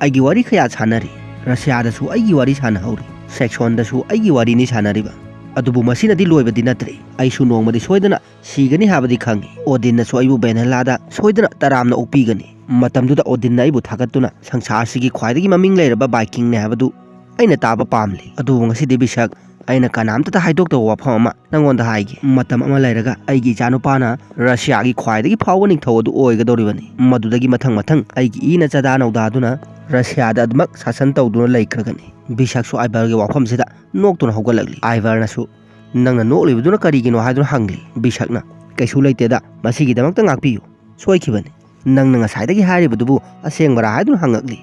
ꯑꯩꯒꯤ ꯋꯥꯔꯤ ꯀꯌꯥ ꯁꯥꯟꯅꯔꯤ꯫ ꯔꯁꯤꯌꯥꯗꯁꯨ ꯑꯩꯒꯤ ꯋꯥꯔꯤ ꯁꯥꯟꯅꯍꯧꯔꯤ꯫ ꯁꯦꯛꯁꯣꯟꯗꯁꯨ ꯑꯩꯒꯤ ꯋꯥꯔꯤꯅꯤ ꯁꯥꯟꯅꯔꯤꯕ꯫ ꯑꯗꯨꯕꯨ ꯃꯁꯤꯅꯗꯤ ꯂꯣꯏꯕꯗꯤ ꯅꯠꯇ꯭ꯔꯤ꯫ ꯑꯩꯁꯨ ꯅꯣꯡꯃꯗꯤ ꯁꯣꯏꯗꯅ ꯁꯤꯒꯅꯤ ꯍꯥꯏꯕꯗꯤ ꯈꯪꯏ꯫ ꯑꯣꯗꯤꯟꯅꯁꯨ ꯑꯩꯕꯨ ꯚꯦꯟꯍꯦꯂꯥꯗ ꯁꯣꯏꯗꯅ ꯇꯔꯥꯝꯅ ꯑꯣꯛꯄꯤꯒꯅꯤ꯫ ꯃꯇꯝꯗꯨꯗ ꯑꯣꯗꯤꯟꯅ ꯑꯩꯕꯨ ꯊꯥꯒꯠꯇꯨꯅ ꯁꯪꯁꯥꯔꯁꯤꯒꯤ ꯈ꯭ꯋꯥꯏꯗꯒꯤ ꯃꯃꯤꯡ ꯂꯩꯔꯕ ꯚꯥꯏꯀꯤꯡꯅꯦ ꯍꯥꯏꯕꯗꯨ ꯑꯩꯅ ꯇꯥꯕ ꯄꯥꯝꯂꯤ꯫ ꯑꯗꯨꯕꯨ ꯉꯁꯤꯗꯤ ꯕꯤꯁꯛ, ꯑꯩꯅ ꯀꯅꯥꯝꯇꯗ ꯍꯥꯏꯗꯣꯛꯇꯕ ꯋꯥꯐꯝ ꯑꯃ ꯅꯪꯉꯣꯟꯗ ꯍꯥꯏꯒꯦ꯫ ꯃꯇꯝ ꯑꯃ ꯂꯩꯔꯒ ꯑꯩꯒꯤ ꯏꯆꯥꯅꯨꯄꯥꯅ ꯔꯁꯤꯌꯥꯒꯤ ꯈ꯭ꯋꯥꯏꯗꯒꯤ ꯐꯥꯎꯕ ꯅꯤꯡꯊꯧ ꯑꯗꯨ ꯑꯣꯏꯒꯗꯧꯔꯤꯕꯅꯤ꯫ ꯃꯗꯨꯗꯒꯤ ꯃꯊꯪ ꯃꯊꯪ ꯑꯩꯒꯤ ꯏꯅ ꯆꯥꯗꯥ ꯅꯧꯗꯥꯗꯨꯅ ꯔꯁꯤꯌꯥꯗ ꯑꯗꯨꯃꯛ ꯁꯥꯁꯟ ꯇꯧꯗꯨꯅ ꯂꯩꯈ꯭ꯔꯒꯅꯤ꯫ ꯕꯤꯁꯛꯁꯨ ꯑꯥꯏꯕꯔꯒꯤ ꯋꯥꯐꯝꯁꯤꯗ ꯅꯣꯛꯇꯨꯅ ꯍꯧꯒꯠꯂꯛꯂꯤ꯫ ꯑꯥꯏꯕꯔꯅꯁꯨ, "ꯅꯪꯅ ꯅꯣꯛꯂꯤꯕꯗꯨꯅ ꯀꯔꯤꯒꯤꯅꯣ?" ꯍꯥꯏꯗꯨꯅ ꯍꯪꯂꯤ꯫ ꯕꯤꯁꯛꯅ, "ꯀꯩꯁꯨ ꯂꯩꯇꯦꯗ, ꯃꯁꯤꯒꯤꯗꯃꯛꯇ ꯉꯥꯛꯄꯤꯌꯨ꯫ ꯁꯣꯏꯈꯤꯕꯅꯤ꯫ ꯅꯪꯅ ꯉꯁꯥꯏꯗꯒꯤ ꯍꯥꯏꯔꯤꯕꯗꯨꯕꯨ ꯑꯁꯦꯡꯕꯔꯥ?" ꯍꯥꯏꯗꯨꯅ ꯍꯪꯉꯛꯂꯤ꯫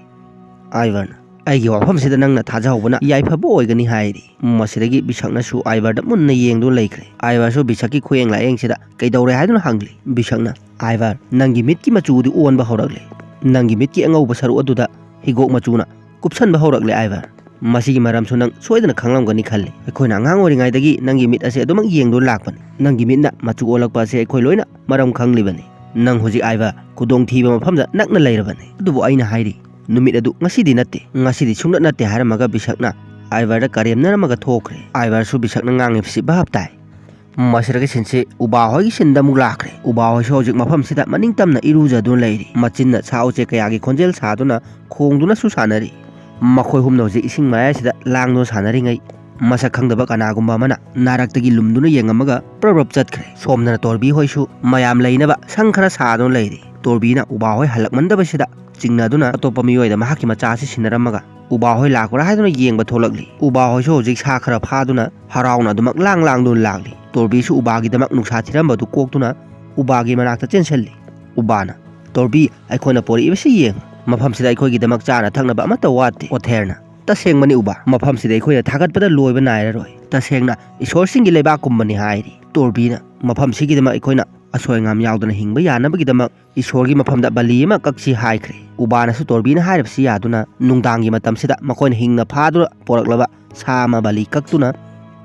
ꯑꯥꯏꯕꯔꯅ, "ꯑꯩꯒꯤ ꯋꯥꯐꯝꯁꯤꯗ ꯅꯪꯅ ꯊꯥꯖꯍꯧꯕꯅ ꯌꯥꯏꯐꯕ ꯑꯣꯏꯒꯅꯤ," ꯍꯥꯏꯔꯤ꯫ ꯃꯁꯤꯗꯒꯤ ꯕꯤꯁꯛꯅꯁꯨ ꯑꯥꯏꯕꯔꯗ ꯃꯨꯟꯅ ꯌꯦꯡꯗꯨꯅ ꯂꯩꯈ꯭ꯔꯦ꯫ ꯑꯥꯏꯕꯔꯁꯨ ꯕꯤꯁꯛꯀꯤ ꯈꯨꯌꯦꯡ ꯂꯥꯌꯦꯡꯁꯤꯗ ꯀꯩꯗꯧꯔꯦ ꯍꯥꯏꯗꯨꯅ ꯍꯪꯂꯤ꯫ ꯕꯤꯁꯛꯅ, "ꯑꯥꯏꯕꯔ, ꯅꯪꯒꯤ ꯃꯤꯠꯀꯤ ꯃꯆꯨꯗꯤ ꯑꯣꯟꯕ ꯍꯧꯔꯛꯂꯦ꯫ ꯅꯪꯒꯤ ꯃꯤꯠꯀꯤ ꯑꯉꯧꯕ ꯁꯔꯨꯛ ꯑꯗꯨꯗ ꯍꯤꯒꯣꯛ ꯃꯆꯨꯅ ꯀꯨꯞꯁꯟꯕ ꯍꯧꯔꯛꯂꯦ, ꯑꯥꯏꯕꯔ꯫ ꯃꯁꯤꯒꯤ ꯃꯔꯝꯁꯨ ꯅꯪ ꯁꯣꯏꯗꯅ ꯈꯪꯂꯝꯒꯅꯤ ꯈꯜꯂꯤ꯫ ꯑꯩꯈꯣꯏꯅ ꯑꯉꯥꯡ ꯑꯣꯏꯔꯤꯉꯩꯗꯒꯤ ꯅꯪꯒꯤ ꯃꯤꯠ ꯑꯁꯦ ꯑꯗꯨꯃꯛ ꯌꯦꯡꯗꯨꯅ ꯂꯥꯛꯄꯅꯤ꯫ ꯅꯪꯒꯤ ꯃꯤꯠꯅ ꯃꯆꯨ ꯑꯣꯜꯂꯛꯄ ꯑꯁꯦ ꯑꯩꯈꯣꯏ ꯂꯣꯏꯅ ꯃꯔꯝ ꯈꯪꯂꯤꯕꯅꯤ꯫ ꯅꯪ ꯍꯧꯖꯤꯛ, ꯑꯥꯏꯕꯔ, ꯈꯨꯗꯣꯡꯊꯤꯕ ꯃꯐꯝꯗ ꯅꯛꯅ ꯂꯩꯔꯕꯅꯤ꯫ ꯑꯗꯨꯕꯨ ꯑꯩꯅ ꯍꯥꯏꯔꯤ, ꯅꯨꯃꯤꯠ ꯑꯗꯨ ꯉꯁꯤꯗꯤ ꯅꯠꯇꯦ, ꯉꯁꯤꯗꯤ ꯁꯨꯡꯅꯠ ꯅꯠꯇꯦ," ꯍꯥꯏꯔꯝꯃꯒ ꯕꯤꯁꯛꯅ ꯑꯥꯏꯕꯔꯗ ꯀꯔꯦꯝꯅꯔꯝꯃꯒ ꯊꯣꯛꯈ꯭ꯔꯦ꯫ ꯑꯥꯏꯕꯔꯁꯨ ꯕꯤꯁꯛꯅ ꯉꯥꯡꯉꯤꯕꯁꯤ ꯚꯥꯞ ꯇꯥꯏ꯫ ꯃꯁꯤꯗꯒꯤ ꯁꯤꯟꯁꯤ ꯎꯕꯥ ꯍꯣꯏꯒꯤ ꯁꯤꯟꯗ ꯑꯃꯨꯛ ꯂꯥꯛꯈ꯭ꯔꯦ꯫ ꯎꯕꯥ ꯍꯣꯏꯁꯨ ꯍꯧꯖꯤꯛ ꯃꯐꯝꯁꯤꯗ ꯃꯅꯤꯡ ꯇꯝꯅ ꯏꯔꯨꯖꯗꯨꯅ ꯂꯩꯔꯤ꯫ ꯃꯆꯤꯟꯅ ꯁꯥ ꯎꯆꯦꯛ ꯀꯌꯥꯒꯤ ꯈꯣꯟꯖꯦꯜ ꯁꯥꯗꯨꯅ ꯈꯣꯡꯗꯨꯅꯁꯨ ꯁꯥꯟꯅꯔꯤ꯫ ꯃꯈꯣꯏ ꯑꯍꯨꯝꯅ ꯍꯧꯖꯤꯛ ꯏꯁꯤꯡ ꯃꯌꯥꯏꯁꯤꯗ ꯂꯥꯡꯗꯨꯅ ꯁꯥꯟꯅꯔꯤꯉꯩ, ꯃꯁꯛ ꯈꯪꯗꯕ ꯀꯅꯥꯒꯨꯝꯕ ꯑꯃꯅ ꯅꯥꯔꯛꯇꯒꯤ ꯂꯨꯝꯗꯨꯅ ꯌꯦꯡꯉꯝꯃꯒ ꯄ꯭ꯔꯞ ꯄ꯭ꯔꯞ ꯆꯠꯈ꯭ꯔꯦ꯫ ꯁꯣꯝꯗꯅ ꯇꯣꯔꯕꯤ ꯍꯣꯏꯁꯨ ꯃꯌꯥꯝ ꯂꯩꯅꯕ ꯁꯪ ꯈꯔ ꯁꯥꯗꯨꯅ ꯂꯩꯔꯤ꯫ ꯇꯣꯔꯕꯤꯅ ꯎꯕꯥ ꯍꯣꯏ ꯍꯜꯂꯛꯃꯟꯗꯕꯁꯤꯗ ꯆꯤꯡꯅꯗꯨꯅ ꯑꯇꯣꯞꯄ ꯃꯤꯑꯣꯏꯗ ꯃꯍꯥꯛꯀꯤ ꯃꯆꯥ ꯑꯁꯤ ꯁꯤꯟꯅꯔꯝꯃꯒ ꯎꯕꯥ ꯍꯣꯏ ꯂꯥꯛꯄ꯭ꯔꯥ ꯍꯥꯏꯗꯨꯅ ꯌꯦꯡꯕ ꯊꯣꯛꯂꯛꯂꯤ꯫ ꯎꯕꯥ ꯍꯣꯏꯁꯨ ꯍꯧꯖꯤꯛ ꯁꯥ ꯈꯔ ꯐꯥꯗꯨꯅ ꯍꯔꯥꯎꯅ ꯑꯗꯨꯃꯛ ꯂꯥꯡ ꯂꯥꯡꯗꯨꯅ ꯂꯥꯛꯂꯤ꯫ ꯇꯣꯔꯕꯤꯁꯨ ꯎꯕꯥꯒꯤꯗꯃꯛ ꯅꯨꯡꯁꯥ ꯊꯤꯔꯝꯕꯗꯨ ꯀꯣꯛꯇꯨꯅ ꯎꯕꯥꯒꯤ ꯃꯅꯥꯛꯇ ꯆꯦꯟꯁꯤꯜꯂꯤ꯫ ꯎꯕꯥꯅ, "ꯇꯣꯔꯕꯤ, ꯑꯩꯈꯣꯏꯅ ꯄꯣꯔꯛꯏꯕꯁꯤ ꯌꯦꯡ꯫ ꯃꯐꯝꯁꯤꯗ ꯑꯩꯈꯣꯏꯒꯤꯗꯃꯛ ꯆꯥꯅ ꯊꯛꯅꯕ ꯑꯃꯠꯇ ꯋꯥꯠꯇꯦ꯫" ꯑꯣꯊꯦꯔꯅ, "ꯇꯁꯦꯡꯕꯅꯤ ꯎꯕꯥ, ꯃꯐꯝꯁꯤꯗ ꯑꯩꯈꯣꯏꯅ ꯊꯥꯒꯠꯄꯗ ꯂꯣꯏꯕ ꯅꯥꯏꯔꯔꯣꯏ꯫ ꯇꯁꯦꯡꯅ ꯏꯁꯣꯔꯁꯤꯡꯒꯤ ꯂꯩꯕꯥꯛꯀꯨꯝꯕꯅꯤ," ꯍꯥꯏꯔꯤ꯫ ꯇꯣꯔꯕꯤꯅ, "ꯃꯐꯝꯁꯤꯒꯤꯗꯃꯛ ꯑꯩꯈꯣꯏꯅ ꯑꯁꯣꯏ ꯑꯉꯥꯝ ꯌꯥꯎꯗꯅ ꯍꯤꯡꯕ ꯌꯥꯅꯕꯒꯤꯗꯃꯛ ꯏꯁꯣꯔꯒꯤ ꯃꯐꯝꯗ ꯕꯂꯤ ꯑꯃ ꯀꯛꯁꯤ ꯍꯥꯏꯈ꯭ꯔꯦ꯫ ꯎꯕꯥꯅꯁꯨ ꯇꯣꯔꯕꯤꯅ ꯍꯥꯏꯔꯤꯕꯁꯤ ꯌꯥꯗꯨꯅ ꯅꯨꯡꯗꯥꯡꯒꯤ ꯃꯇꯝꯁꯤꯗ ꯃꯈꯣꯏꯅ ꯍꯤꯡꯅ ꯐꯥꯗꯨꯅ ꯄꯣꯔꯛꯂꯕ ꯁꯥ ꯑꯃ ꯕꯂꯤ ꯀꯛꯇꯨꯅ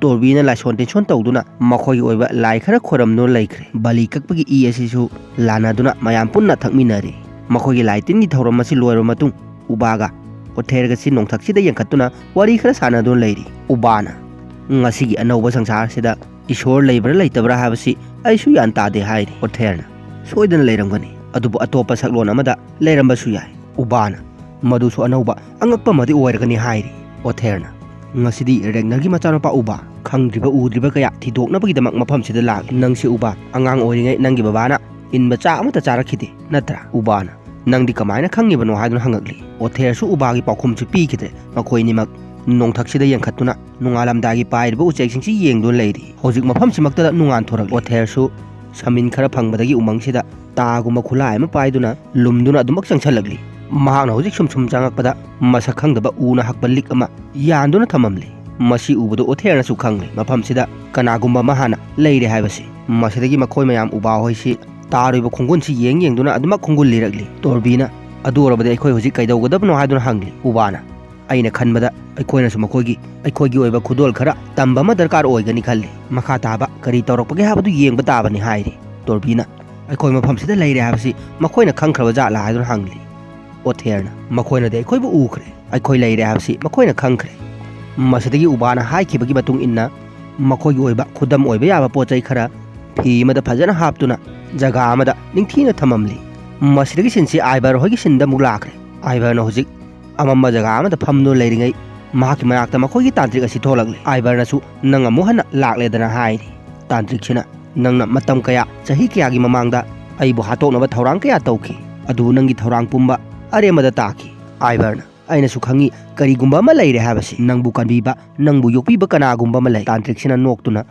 ꯇꯣꯔꯕꯤꯅ ꯂꯥꯏꯁꯣꯟ ꯇꯤꯟꯁꯣꯟ ꯇꯧꯗꯨꯅ ꯃꯈꯣꯏꯒꯤ ꯑꯣꯏꯕ ꯂꯥꯏ ꯈꯔ ꯈꯣꯏꯔꯝꯗꯨꯅ ꯂꯩꯈ꯭ꯔꯦ꯫ ꯕꯂꯤ ꯀꯛꯄꯒꯤ ꯏ ꯑꯁꯤꯁꯨ ꯂꯥꯟꯅꯗꯨꯅ ꯃꯌꯥꯝ ꯄꯨꯟꯅ ꯊꯛꯃꯤꯟꯅꯔꯦ꯫ ꯃꯈꯣꯏꯒꯤ ꯂꯥꯏ ꯇꯤꯟꯒꯤ ꯊꯧꯔꯝ ꯑꯁꯤ ꯂꯣꯏꯔꯕ ꯃꯇꯨꯡ ꯎꯕꯥꯒ ꯑꯣꯊꯦꯔꯒꯁꯤ ꯅꯣꯡꯊꯛꯁꯤꯗ ꯌꯦꯡꯈꯠꯇꯨꯅ ꯋꯥꯔꯤ ꯈꯔ ꯁꯥꯟꯅꯗꯨꯅ ꯂꯩꯔꯤ꯫ ꯎꯕꯥꯅ, "ꯉꯁꯤꯒꯤ ꯑꯅꯧꯕ ꯁꯪꯁꯥꯔꯁꯤꯗ ꯏꯁꯣꯔ ꯂꯩꯕ꯭ꯔꯥ ꯂꯩꯇꯕ꯭ꯔꯥ ꯍꯥꯏꯕꯁꯤ ꯑꯩꯁꯨ ꯒ꯭ꯌꯥꯟ ꯇꯥꯗꯦ" ꯍꯥꯏꯔꯤ꯫ ꯑꯣꯊꯦꯔꯅ, "ꯁꯣꯏꯗꯅ ꯂꯩꯔꯝꯒꯅꯤ, ꯑꯗꯨꯕꯨ ꯑꯇꯣꯞꯄ ꯁꯛꯂꯣꯟ ꯑꯃꯗ ꯂꯩꯔꯝꯕꯁꯨ ꯌꯥꯏ"꯫ ꯎꯕꯥꯅ, "ꯃꯗꯨꯁꯨ ꯑꯅꯧꯕ ꯑꯉꯛꯄ ꯑꯃꯗꯤ ꯑꯣꯏꯔꯒꯅꯤ" ꯍꯥꯏꯔꯤ꯫ ꯑꯣꯊꯦꯔꯅ, "ꯉꯁꯤꯗꯤ ꯔꯦꯒꯅꯔꯒꯤ ꯃꯆꯥꯅꯨꯄꯥ ꯎꯕꯥ ꯈꯪꯗ꯭ꯔꯤꯕ ꯎꯗ꯭ꯔꯤꯕ ꯀꯌꯥ ꯊꯤꯗꯣꯛꯅꯕꯒꯤꯗꯃꯛ ꯃꯐꯝꯁꯤꯗ ꯂꯥꯛꯂꯤ꯫ ꯅꯪꯁꯦ ꯎꯕꯥ ꯑꯉꯥꯡ ꯑꯣꯏꯔꯤꯉꯩ ꯅꯪꯒꯤ ꯕꯕꯥꯅ ꯏꯟꯕ ꯆꯥꯛ ꯑꯃꯠꯇ ꯆꯥꯔꯛꯈꯤꯗꯦ ꯅꯠꯇ꯭ꯔꯥ?" ꯎꯕꯥꯅ, "ꯅꯪꯗꯤ ꯀꯃꯥꯏꯅ ꯈꯪꯉꯤꯕꯅꯣ?" ꯍꯥꯏꯗꯨꯅ ꯍꯪꯉꯛꯂꯤ꯫ ꯑꯣꯊꯦꯔꯁꯨ ꯎꯕꯥꯒꯤ ꯄꯥꯎꯈꯨꯝꯁꯨ ꯄꯤꯈꯤꯗ꯭ꯔꯦ꯫ ꯃꯈꯣꯏ ꯑꯅꯤꯃꯛ ꯅꯣꯡꯊꯛꯁꯤꯗ ꯌꯦꯡꯈꯠꯇꯨꯅ ꯅꯣꯡꯉꯥꯜꯂꯝꯗꯥꯏꯒꯤ ꯄꯥꯏꯔꯤꯕ ꯎꯆꯦꯛꯁꯤꯡꯁꯤ ꯌꯦꯡꯗꯨꯅ ꯂꯩꯔꯤ꯫ ꯍꯧꯖꯤꯛ ꯃꯐꯝꯁꯤꯃꯛꯇꯗ ꯅꯣꯡꯉꯥꯟ ꯊꯣꯔꯛꯂꯤ꯫ ꯑꯣꯊꯦꯔꯁꯨ ꯁꯃꯤꯟ ꯈꯔ ꯐꯪꯕꯗꯒꯤ ꯎꯃꯪꯁꯤꯗ ꯇꯥꯒꯨꯝꯕ ꯈꯨꯠꯂꯥꯏ ꯑꯃ ꯄꯥꯏꯗꯨꯅ ꯂꯨꯝꯗꯨꯅ ꯑꯗꯨꯃꯛ ꯆꯪꯁꯜꯂꯛꯂꯤ꯫ ꯃꯍꯥꯛꯅ ꯍꯧꯖꯤꯛ ꯁꯨꯝ ꯁꯨꯝ ꯆꯪꯉꯛꯄꯗ ꯃꯁꯛ ꯈꯪꯗꯕ ꯎꯅ ꯍꯛꯄ ꯂꯤꯛ ꯑꯃ ꯌꯥꯟꯗꯨꯅ ꯊꯝꯃꯝꯂꯤ꯫ ꯃꯁꯤ ꯎꯕꯗ ꯑꯣꯊꯦꯔꯅꯁꯨ ꯈꯪꯂꯤ, ꯃꯐꯝꯁꯤꯗ ꯀꯅꯥꯒꯨꯝꯕ ꯑꯃ ꯍꯥꯟꯅ ꯂꯩꯔꯦ ꯍꯥꯏꯕꯁꯤ꯫ ꯃꯁꯤꯗꯒꯤ ꯃꯈꯣꯏ ꯃꯌꯥꯝ ꯎꯕꯥ ꯍꯣꯏꯁꯤ ꯇꯥꯔꯤꯕ ꯈꯣꯡꯒꯨꯜꯁꯤ ꯌꯦꯡ ꯌꯦꯡꯗꯨꯅ ꯑꯗꯨꯃꯛ ꯈꯣꯡꯒꯨꯜ ꯂꯤꯔꯛꯂꯤ꯫ ꯇꯣꯔꯕꯤꯅ, "ꯑꯗꯨ ꯑꯣꯏꯔꯕꯗꯤ ꯑꯩꯈꯣꯏ ꯍꯧꯖꯤꯛ ꯀꯩꯗꯧꯒꯗꯕꯅꯣ?" ꯍꯥꯏꯗꯨꯅ ꯍꯪꯂꯤ꯫ ꯎꯕꯥꯅ, "ꯑꯩꯅ ꯈꯟꯕꯗ ꯑꯩꯈꯣꯏꯅꯁꯨ ꯃꯈꯣꯏꯒꯤ, ꯑꯩꯈꯣꯏꯒꯤ ꯑꯣꯏꯕ ꯈꯨꯗꯣꯜ ꯈꯔ ꯇꯝꯕ ꯑꯃ ꯗꯔꯀꯥꯔ ꯑꯣꯏꯒꯅꯤ ꯈꯜꯂꯤ꯫ ꯃꯈꯥ ꯇꯥꯕ ꯀꯔꯤ ꯇꯧꯔꯛꯄꯒꯦ ꯍꯥꯏꯕꯗꯨ ꯌꯦꯡꯕ ꯇꯥꯕꯅꯤ" ꯍꯥꯏꯔꯤ꯫ ꯇꯣꯔꯕꯤꯅ, "ꯑꯩꯈꯣꯏ ꯃꯐꯝꯁꯤꯗ ꯂꯩꯔꯦ ꯍꯥꯏꯕꯁꯤ ꯃꯈꯣꯏꯅ ꯈꯪꯈ꯭ꯔꯕ ꯖꯥꯠꯂꯥ?" ꯍꯥꯏꯗꯨꯅ ꯍꯪꯂꯤ꯫ ꯑꯣꯊꯦꯔꯅ, "ꯃꯈꯣꯏꯅꯗꯤ ꯑꯩꯈꯣꯏꯕꯨ ꯎꯈ꯭ꯔꯦ, ꯑꯩꯈꯣꯏ ꯂꯩꯔꯦ ꯍꯥꯏꯕꯁꯤ ꯃꯈꯣꯏꯅ ꯈꯪꯈ꯭ꯔꯦ"꯫ ꯃꯁꯤꯗꯒꯤ ꯎꯕꯥꯅ ꯍꯥꯏꯈꯤꯕꯒꯤ ꯃꯇꯨꯡ ꯏꯟꯅ ꯃꯈꯣꯏꯒꯤ ꯑꯣꯏꯕ ꯈꯨꯗꯝ ꯑꯣꯏꯕ ꯌꯥꯕ ꯄꯣꯠ ꯆꯩ ꯈꯔ ꯐꯤ ꯑꯃꯗ ꯐꯖꯅ ꯍꯥꯞꯇꯨꯅ ꯖꯒꯥ ꯑꯃꯗ ꯅꯤꯡꯊꯤꯅ ꯊꯝꯃꯝꯂꯤ꯫ ꯃꯁꯤꯗꯒꯤ ꯁꯤꯟꯁꯤ ꯑꯥꯏꯕꯔ ꯍꯣꯏꯒꯤ ꯁꯤꯟꯗ ꯑꯃꯨꯛ ꯂꯥꯛꯈ꯭ꯔꯦ꯫ ꯑꯥꯏꯕꯔꯅ ꯍꯧꯖꯤꯛ ꯑꯃꯝꯕ ꯖꯒꯥ ꯑꯃꯗ ꯐꯝꯗꯨꯅ ꯂꯩꯔꯤꯉꯩ ꯃꯍꯥꯛꯀꯤ ꯃꯅꯥꯛꯇ ꯃꯈꯣꯏꯒꯤ ꯇꯥꯟꯇ꯭ꯔꯤꯛ ꯑꯁꯤ ꯊꯣꯛꯂꯛꯂꯤ꯫ ꯑꯥꯏꯕꯔꯅꯁꯨ, "ꯅꯪ ꯑꯃꯨꯛ ꯍꯟꯅ ꯂꯥꯛꯂꯦꯗꯅ" ꯍꯥꯏꯔꯤ꯫ ꯇꯥꯟꯇ꯭ꯔꯤꯛꯁꯤꯅ, "ꯅꯪꯅ ꯃꯇꯝ ꯀꯌꯥ, ꯆꯍꯤ ꯀꯌꯥꯒꯤ ꯃꯃꯥꯡꯗ ꯑꯩꯕꯨ ꯍꯥꯠꯇꯣꯛꯅꯕ ꯊꯧꯔꯥꯡ ꯀꯌꯥ ꯇꯧꯈꯤ, ꯑꯗꯨꯕꯨ ꯅꯪꯒꯤ ꯊꯧꯔꯥꯡ ꯄꯨꯝꯕ ꯑꯔꯦꯝꯕꯗ ꯇꯥꯈꯤ"꯫ ꯑꯥꯏꯕꯔꯅ, "ꯑꯩꯅꯁꯨ ꯈꯪꯏ ꯀꯔꯤꯒꯨꯝꯕ ꯑꯃ ꯂꯩꯔꯦ ꯍꯥꯏꯕꯁꯤ꯫ ꯅꯪꯕꯨ ꯀꯟꯕꯤꯕ, ꯅꯪꯕꯨ ꯌꯣꯛꯄꯤꯕ ꯀꯅꯥꯒꯨꯝꯕ ꯑꯃ ꯂꯩ"꯫ ꯇꯥꯟꯇ꯭ꯔꯤꯛꯁꯤꯅ ꯅꯣꯛꯇꯨꯅ,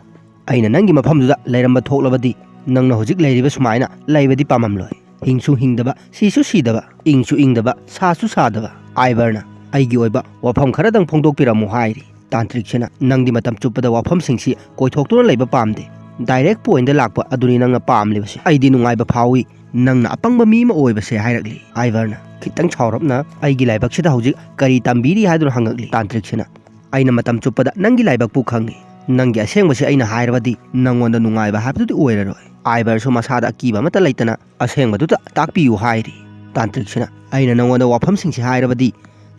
"ꯑꯩꯅ ꯅꯪꯒꯤ ꯃꯐꯝꯗꯨꯗ ꯂꯩꯔꯝꯕ ꯊꯣꯛꯂꯕꯗꯤ ꯅꯪꯅ ꯍꯧꯖꯤꯛ ꯂꯩꯔꯤꯕ ꯁꯨꯃꯥꯏꯅ ꯂꯩꯕꯗꯤ ꯄꯥꯝꯃꯝꯂꯣꯏ꯫ ꯍꯤꯡꯁꯨ ꯍꯤꯡꯗꯕ, ꯁꯤꯁꯨ ꯁꯤꯗꯕ, ꯏꯪꯁꯨ ꯏꯪꯗꯕ, ꯁꯥꯁꯨ ꯁꯥꯗꯕ"꯫ ꯑꯥꯏꯕꯔꯅ, "ꯑꯩꯒꯤ ꯑꯣꯏꯕ ꯋꯥꯐꯝ ꯈꯔꯗꯪ ꯐꯣꯡꯗꯣꯛꯄꯤꯔꯝꯃꯨ" ꯍꯥꯏꯔꯤ꯫ ꯇꯥꯟꯇ꯭ꯔꯤꯛꯁꯤꯅ, "ꯅꯪꯗꯤ ꯃꯇꯝ ꯆꯨꯞꯄꯗ ꯋꯥꯐꯝꯁꯤꯡꯁꯤ ꯀꯣꯏꯊꯣꯛꯇꯨꯅ ꯂꯩꯕ ꯄꯥꯝꯗꯦ꯫ ꯗꯥꯏꯔꯦꯛ ꯄꯣꯏꯟꯗ ꯂꯥꯛꯄ ꯑꯗꯨꯅꯤ ꯅꯪꯅ ꯄꯥꯝꯂꯤꯕꯁꯦ꯫ ꯑꯩꯗꯤ ꯅꯨꯡꯉꯥꯏꯕ ꯐꯥꯎꯏ ꯅꯪꯅ ꯑꯄꯪꯕ ꯃꯤ ꯑꯃ ꯑꯣꯏꯕꯁꯦ" ꯍꯥꯏꯔꯛꯂꯤ꯫ ꯑꯥꯏꯚꯔꯅ ꯈꯤꯇꯪ ꯁꯥꯎꯔꯞꯅ "ꯑꯩꯒꯤ ꯂꯥꯏꯕꯛꯁꯤꯗ ꯍꯧꯖꯤꯛ ꯀꯔꯤ ꯇꯝꯕꯤꯔꯤ?" ꯍꯥꯏꯗꯨꯅ ꯍꯪꯉꯛꯂꯤ꯫ ꯇꯥꯟꯇ꯭ꯔꯤꯛꯁꯤꯅ "ꯑꯩꯅ ꯃꯇꯝ ꯆꯨꯞꯄꯗ ꯅꯪꯒꯤ ꯂꯥꯏꯕꯛꯄꯨ ꯈꯪꯏ꯫ ꯅꯪꯒꯤ ꯑꯁꯦꯡꯕꯁꯤ ꯑꯩꯅ ꯍꯥꯏꯔꯕꯗꯤ ꯅꯪꯉꯣꯟꯗ ꯅꯨꯡꯉꯥꯏꯕ ꯍꯥꯏꯕꯗꯨꯗꯤ ꯑꯣꯏꯔꯔꯣꯏ꯫" ꯑꯥꯏꯚꯔꯁꯨ ꯃꯁꯥꯗ ꯑꯀꯤꯕ ꯑꯃꯠꯇ ꯂꯩꯇꯅ "ꯑꯁꯦꯡꯕꯗꯨꯗ ꯇꯥꯛꯄꯤꯌꯨ" ꯍꯥꯏꯔꯤ꯫ ꯇꯥꯟꯇ꯭ꯔꯤꯛꯁꯤꯅ "ꯑꯩꯅ ꯅꯪꯉꯣꯟꯗ ꯋꯥꯐꯝꯁꯤꯡꯁꯤ ꯍꯥꯏꯔꯕꯗꯤ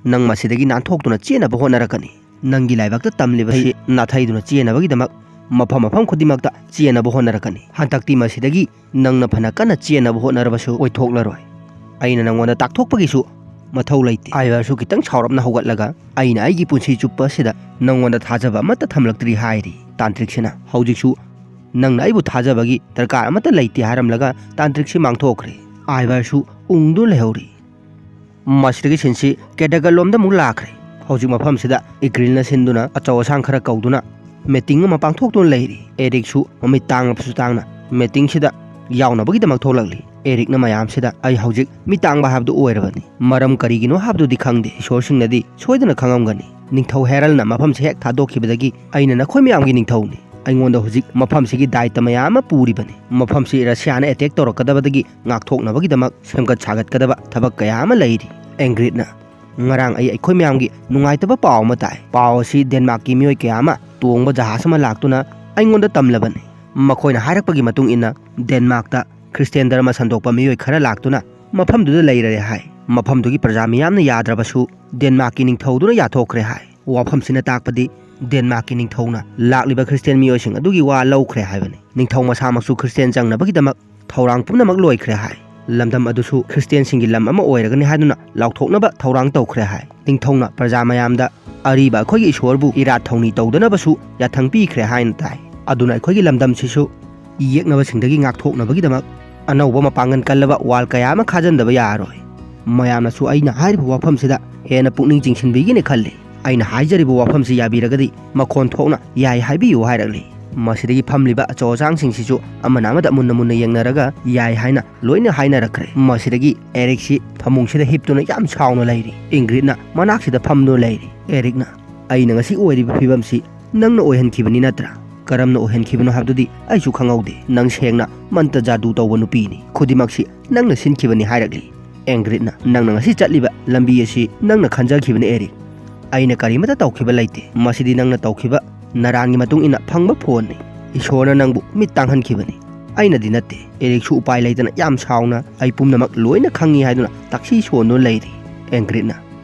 ꯅꯪ ꯃꯁꯤꯗꯒꯤ ꯅꯥꯟꯊꯣꯛꯇꯨꯅ ꯆꯦꯟꯅꯕ ꯍꯣꯠꯅꯔꯛꯀꯅꯤ꯫ ꯅꯪꯒꯤ ꯂꯥꯏꯕꯛꯇ ꯇꯝꯂꯤꯕꯁꯤ ꯅꯥꯊꯩꯗꯨꯅ ꯆꯦꯟꯅꯕꯒꯤꯗꯃꯛ ꯃꯐꯝ ꯃꯐꯝ ꯈꯨꯗꯤꯡꯃꯛꯇ ꯆꯦꯟꯅꯕ ꯍꯣꯠꯅꯔꯛꯀꯅꯤ꯫ ꯍꯟꯗꯛꯇꯤ ꯃꯁꯤꯗꯒꯤ ꯅꯪꯅ ꯐꯅ ꯀꯟꯅ ꯆꯦꯟꯅꯕ ꯍꯣꯠꯅꯔꯕꯁꯨ ꯑꯣꯏꯊꯣꯛꯂꯔꯣꯏ꯫ ꯑꯩꯅ ꯅꯪꯉꯣꯟꯗ ꯇꯥꯛꯊꯣꯛꯄꯒꯤꯁꯨ ꯃꯊꯧ ꯂꯩꯇꯦ꯫" ꯑꯥꯏꯚꯔꯁꯨ ꯈꯤꯇꯪ ꯁꯥꯎꯔꯞꯅ ꯍꯧꯒꯠꯂꯒ "ꯑꯩꯅ ꯑꯩꯒꯤ ꯄꯨꯟꯁꯤ ꯆꯨꯞꯄ ꯑꯁꯤꯗ ꯅꯪꯉꯣꯟꯗ ꯊꯥꯖꯕ ꯑꯃꯠꯇ ꯊꯝꯂꯛꯇ꯭ꯔꯤ" ꯍꯥꯏꯔꯤ꯫ ꯇꯥꯟꯇ꯭ꯔꯤꯛꯁꯤꯅ "ꯍꯧꯖꯤꯛꯁꯨ ꯅꯪꯅ ꯑꯩꯕꯨ ꯊꯥꯖꯕꯒꯤ ꯗꯔꯀꯥꯔ ꯑꯃꯠꯇ ꯂꯩꯇꯦ" ꯍꯥꯏꯔꯝꯂꯒ ꯇꯥꯟꯇ꯭ꯔꯤꯛꯁꯤ ꯃꯥꯡꯊꯣꯛꯈ꯭ꯔꯦ꯫ ꯑꯥꯏꯚꯔꯁꯨ ꯎꯪꯗꯨꯅ ꯂꯩꯍꯧꯔꯤ꯫ ꯃꯁꯤꯗꯒꯤ ꯁꯤꯟꯁꯤ ꯀꯦꯗꯒꯜ ꯂꯣꯝꯗ ꯑꯃꯨꯛ ꯂꯥꯛꯈ꯭ꯔꯦ꯫ ꯍꯧꯖꯤꯛ ꯃꯐꯝꯁꯤꯗ ꯏꯒ꯭ꯔꯤꯜꯅ ꯁꯤꯟꯗꯨꯅ ꯑꯆꯧ ꯑꯁꯥꯡ ꯈꯔ ꯀꯧꯗꯨꯅ ꯃꯤꯇꯤꯡ ꯑꯃ ꯄꯥꯡꯊꯣꯛꯇꯨꯅ ꯂꯩꯔꯤ꯫ ꯑꯦꯔꯤꯛꯁꯨ ꯃꯃꯤꯠ ꯇꯥꯡꯂꯕꯁꯨ ꯇꯥꯡꯅ ꯃꯤꯇꯤꯡꯁꯤꯗ ꯌꯥꯎꯅꯕꯒꯤꯗꯃꯛ ꯊꯣꯛꯂꯛꯂꯤ꯫ ꯑꯦꯔꯤꯛꯅ ꯃꯌꯥꯝꯁꯤꯗ "ꯑꯩ ꯍꯧꯖꯤꯛ ꯃꯤꯠ ꯇꯥꯡꯕ ꯍꯥꯏꯕꯗꯨ ꯑꯣꯏꯔꯕꯅꯤ꯫ ꯃꯔꯝ ꯀꯔꯤꯒꯤꯅꯣ ꯍꯥꯏꯕꯗꯨꯗꯤ ꯈꯪꯗꯦ꯫ ꯏꯁꯣꯔꯁꯤꯡꯅꯗꯤ ꯁꯣꯏꯗꯅ ꯈꯪꯉꯝꯒꯅꯤ꯫ ꯅꯤꯡꯊꯧ ꯍꯦꯔꯜꯅ ꯃꯐꯝꯁꯤ ꯍꯦꯛ ꯊꯥꯗꯣꯛꯈꯤꯕꯗꯒꯤ ꯑꯩꯅ ꯅꯈꯣꯏ ꯃꯌꯥꯝꯒꯤ ꯅꯤꯡꯊꯧꯅꯤ꯫ ꯑꯩꯉꯣꯟꯗ ꯍꯧꯖꯤꯛ ꯃꯐꯝꯁꯤꯒꯤ ꯗꯥꯏꯇ ꯃꯌꯥꯝ ꯑꯃ ꯄꯨꯔꯤꯕꯅꯤ꯫ ꯃꯐꯝꯁꯤ ꯔꯁꯤꯌꯥꯅ ꯑꯦꯇꯦꯛ ꯇꯧꯔꯛꯀꯗꯕꯗꯒꯤ ꯉꯥꯛꯊꯣꯛꯅꯕꯒꯤꯗꯃꯛ ꯁꯦꯝꯒꯠ ꯁꯥꯒꯠꯀꯗꯕ ꯊꯕꯛ ꯀꯌꯥ ꯑꯃ ꯂꯩꯔꯤ꯫" ꯑꯦꯡꯒ꯭ꯔꯤꯠꯅ "ꯉꯔꯥꯡ ꯑꯩ ꯑꯩꯈꯣꯏ ꯃꯌꯥꯝꯒꯤ ꯅꯨꯡꯉꯥꯏꯇꯕ ꯄꯥꯎ ꯑꯃ ꯇꯥꯏ꯫ ꯄꯥꯎ ꯑꯁꯤ ꯗꯦꯟꯃꯥꯔꯛꯀꯤ ꯃꯤꯑꯣꯏ ꯀꯌꯥ ꯑꯃ ꯇꯣꯡꯕ ꯖꯍꯥꯖ ꯑꯃ ꯂꯥꯛꯇꯨꯅ ꯑꯩꯉꯣꯟꯗ ꯇꯝꯂꯕꯅꯤ꯫ ꯃꯈꯣꯏꯅ ꯍꯥꯏꯔꯛꯄꯒꯤ ꯃꯇꯨꯡ ꯏꯟꯅ ꯗꯦꯟꯃꯥꯔꯛꯇ ꯈ꯭ꯔꯤꯁꯇꯤꯌꯥꯟ ꯙꯔꯃ ꯁꯟꯗꯣꯛꯄ ꯃꯤꯑꯣꯏ ꯈꯔ ꯂꯥꯛꯇꯨꯅ ꯃꯐꯝꯗꯨꯗ ꯂꯩꯔꯔꯦ ꯍꯥꯏ꯫ ꯃꯐꯝꯗꯨꯒꯤ ꯄ꯭ꯔꯖꯥ ꯃꯤꯌꯥꯝꯅ ꯌꯥꯗ꯭ꯔꯕꯁꯨ ꯗꯦꯟꯃꯥꯔꯛꯀꯤ ꯅꯤꯡꯊꯧꯗꯨꯅ ꯌꯥꯊꯣꯛꯈ꯭ꯔꯦ ꯍꯥꯏ꯫ ꯋꯥꯐꯝꯁꯤꯅ ꯇꯥꯛꯄꯗꯤ ꯗꯦꯟꯃꯥꯔꯛꯀꯤ ꯅꯤꯡꯊꯧꯅ ꯂꯥꯛꯂꯤꯕ ꯈ꯭ꯔꯤꯁꯇꯤꯌꯥꯟ ꯃꯤꯑꯣꯏꯁꯤꯡ ꯑꯗꯨꯒꯤ ꯋꯥ ꯂꯧꯈ꯭ꯔꯦ ꯍꯥꯏꯕꯅꯤ꯫ ꯅꯤꯡꯊꯧ ꯃꯁꯥꯃꯛꯁꯨ ꯈ꯭ꯔꯤꯁꯇꯤꯌꯥꯟ ꯆꯪꯅꯕꯒꯤꯗꯃꯛ ꯊꯧꯔꯥꯡ ꯄꯨꯝꯅꯃꯛ ꯂꯣꯏꯈ꯭ꯔꯦ ꯍꯥꯏ꯫ ꯂꯝꯗꯝ ꯑꯗꯨꯁꯨ ꯈ꯭ꯔꯤꯁꯇꯤꯌꯥꯟꯁꯤꯡꯒꯤ ꯂꯝ ꯑꯃ ꯑꯣꯏꯔꯒꯅꯤ ꯍꯥꯏꯗꯨꯅ ꯂꯥꯎꯊꯣꯛꯅꯕ ꯊꯧꯔꯥꯡ ꯇꯧꯈ꯭ꯔꯦ ꯍꯥꯏ꯫ ꯅꯤꯡꯊꯧꯅ ꯄ꯭ꯔꯖꯥ ꯃꯌꯥꯝꯗ ꯑꯔꯤꯕ ꯑꯩꯈꯣꯏꯒꯤ ꯏꯁꯣꯔꯕꯨ ꯏꯔꯥꯠ ꯊꯧꯅꯤ ꯇꯧꯗꯅꯕꯁꯨ ꯌꯥꯊꯪ ꯄꯤꯈ꯭ꯔꯦ ꯍꯥꯏꯅ ꯇꯥꯏ꯫ ꯑꯗꯨꯅ ꯑꯩꯈꯣꯏꯒꯤ ꯂꯝꯗꯝꯁꯤꯁꯨ ꯌꯦꯛꯅꯕꯁꯤꯡꯗꯒꯤ ꯉꯥꯛꯊꯣꯛꯅꯕꯒꯤꯗꯃꯛ ꯑꯅꯧꯕ ꯃꯄꯥꯡꯒꯜ ꯀꯜꯂꯕ ꯋꯥꯜ ꯀꯌꯥ ꯑꯃ ꯈꯥꯖꯤꯟꯗꯕ ꯌꯥꯔꯔꯣꯏ꯫ ꯃꯌꯥꯝꯅꯁꯨ ꯑꯩꯅ ꯍꯥꯏꯔꯤꯕ ꯋꯥꯐꯝꯁꯤꯗ ꯍꯦꯟꯅ ꯄꯨꯛꯅꯤꯡ ꯆꯤꯡꯁꯤꯟꯕꯤꯒꯅꯤ ꯈꯜꯂꯤ꯫ ꯑꯩꯅ ꯍꯥꯏꯖꯔꯤꯕ ꯋꯥꯐꯝꯁꯤ ꯌꯥꯕꯤꯔꯒꯗꯤ ꯃꯈꯣꯟ ꯊꯣꯛꯅ "ꯌꯥꯏ" ꯍꯥꯏꯕꯤꯌꯨ ꯍꯥꯏꯔꯛꯂꯤ꯫ ꯃꯁꯤꯗꯒꯤ ꯐꯝꯂꯤꯕ ꯑꯆꯧ ꯑꯆꯥꯡꯁꯤꯡꯁꯤꯁꯨ ꯑꯃꯅ ꯑꯃꯗ ꯃꯨꯟꯅ ꯃꯨꯟꯅ ꯌꯦꯡꯅꯔꯒ "ꯌꯥꯏ" ꯍꯥꯏꯅ ꯂꯣꯏꯅ ꯍꯥꯏꯅꯔꯛꯈ꯭ꯔꯦ꯫ ꯃꯁꯤꯗꯒꯤ ꯑꯦꯔꯤꯛꯁꯤ ꯐꯃꯨꯡꯁꯤꯗ ꯍꯤꯞꯇꯨꯅ ꯌꯥꯝ ꯁꯥꯎꯅ ꯂꯩꯔꯤ꯫ ꯏꯪꯒ꯭ꯔꯤꯠꯅ ꯃꯅꯥꯛꯁꯤꯗ ꯐꯝꯗꯨꯅ ꯂꯩꯔꯤ꯫ ꯑꯦꯔꯤꯛꯅ "ꯑꯩꯅ ꯉꯁꯤ ꯑꯣꯏꯔꯤꯕ ꯐꯤꯕꯝꯁꯤ ꯅꯪꯅ ꯑꯣꯏꯍꯟꯈꯤꯕꯅꯤ ꯅꯠꯇ꯭ꯔꯥ? ꯀꯔꯝꯅ ꯑꯣꯏꯍꯟꯈꯤꯕꯅꯣ ꯍꯥꯏꯕꯗꯨꯗꯤ ꯑꯩꯁꯨ ꯈꯪꯍꯧꯗꯦ꯫ ꯅꯪ ꯁꯦꯡꯅ ꯃꯟꯇ ꯖꯥꯗꯨ ꯇꯧꯕ ꯅꯨꯄꯤꯅꯤ꯫ ꯈꯨꯗꯤꯡꯃꯛꯁꯤ ꯅꯪꯅ ꯁꯤꯟꯈꯤꯕꯅꯤ ꯍꯥꯏꯔꯛꯂꯤ꯫ ꯑꯦꯡꯒ꯭ꯔꯤꯠꯅ, "ꯅꯪꯅ ꯉꯁꯤ ꯆꯠꯂꯤꯕ ꯂꯝꯕꯤ ꯑꯁꯤ ꯅꯪꯅ ꯈꯟꯖꯈꯤꯕꯅꯤ, ꯑꯦꯔꯤꯛ꯫ ꯑꯩꯅ ꯀꯔꯤꯃꯠꯇ ꯇꯧꯈꯤꯕ ꯂꯩꯇꯦ꯫ ꯃꯁꯤꯗꯤ ꯅꯪꯅ ꯇꯧꯈꯤꯕ ꯅꯔꯥꯟꯒꯤ ꯃꯇꯨꯡ ꯏꯟꯅ ꯐꯪꯕ ꯐꯣꯟꯅꯤ꯫ ꯏꯁꯣꯔꯅ ꯅꯪꯕꯨ ꯃꯤꯠ ꯇꯥꯡꯍꯟꯈꯤꯕꯅꯤ꯫ ꯑꯩꯅꯗꯤ ꯅꯠꯇꯦ꯫" ꯑꯦꯔꯤꯛꯁꯨ ꯎꯄꯥꯏ ꯂꯩꯇꯅ ꯌꯥꯝ ꯁꯥꯎꯅ, "ꯑꯩ ꯄꯨꯝꯅꯃꯛ ꯂꯣꯏꯅ ꯈꯪꯉꯤ" ꯍꯥꯏꯗꯨꯅ ꯇꯥꯛꯁꯤ ꯁꯣꯟꯗꯨꯅ ꯂꯩꯔꯤ꯫ ꯑꯦꯡꯒ꯭ꯔꯤꯠꯅ,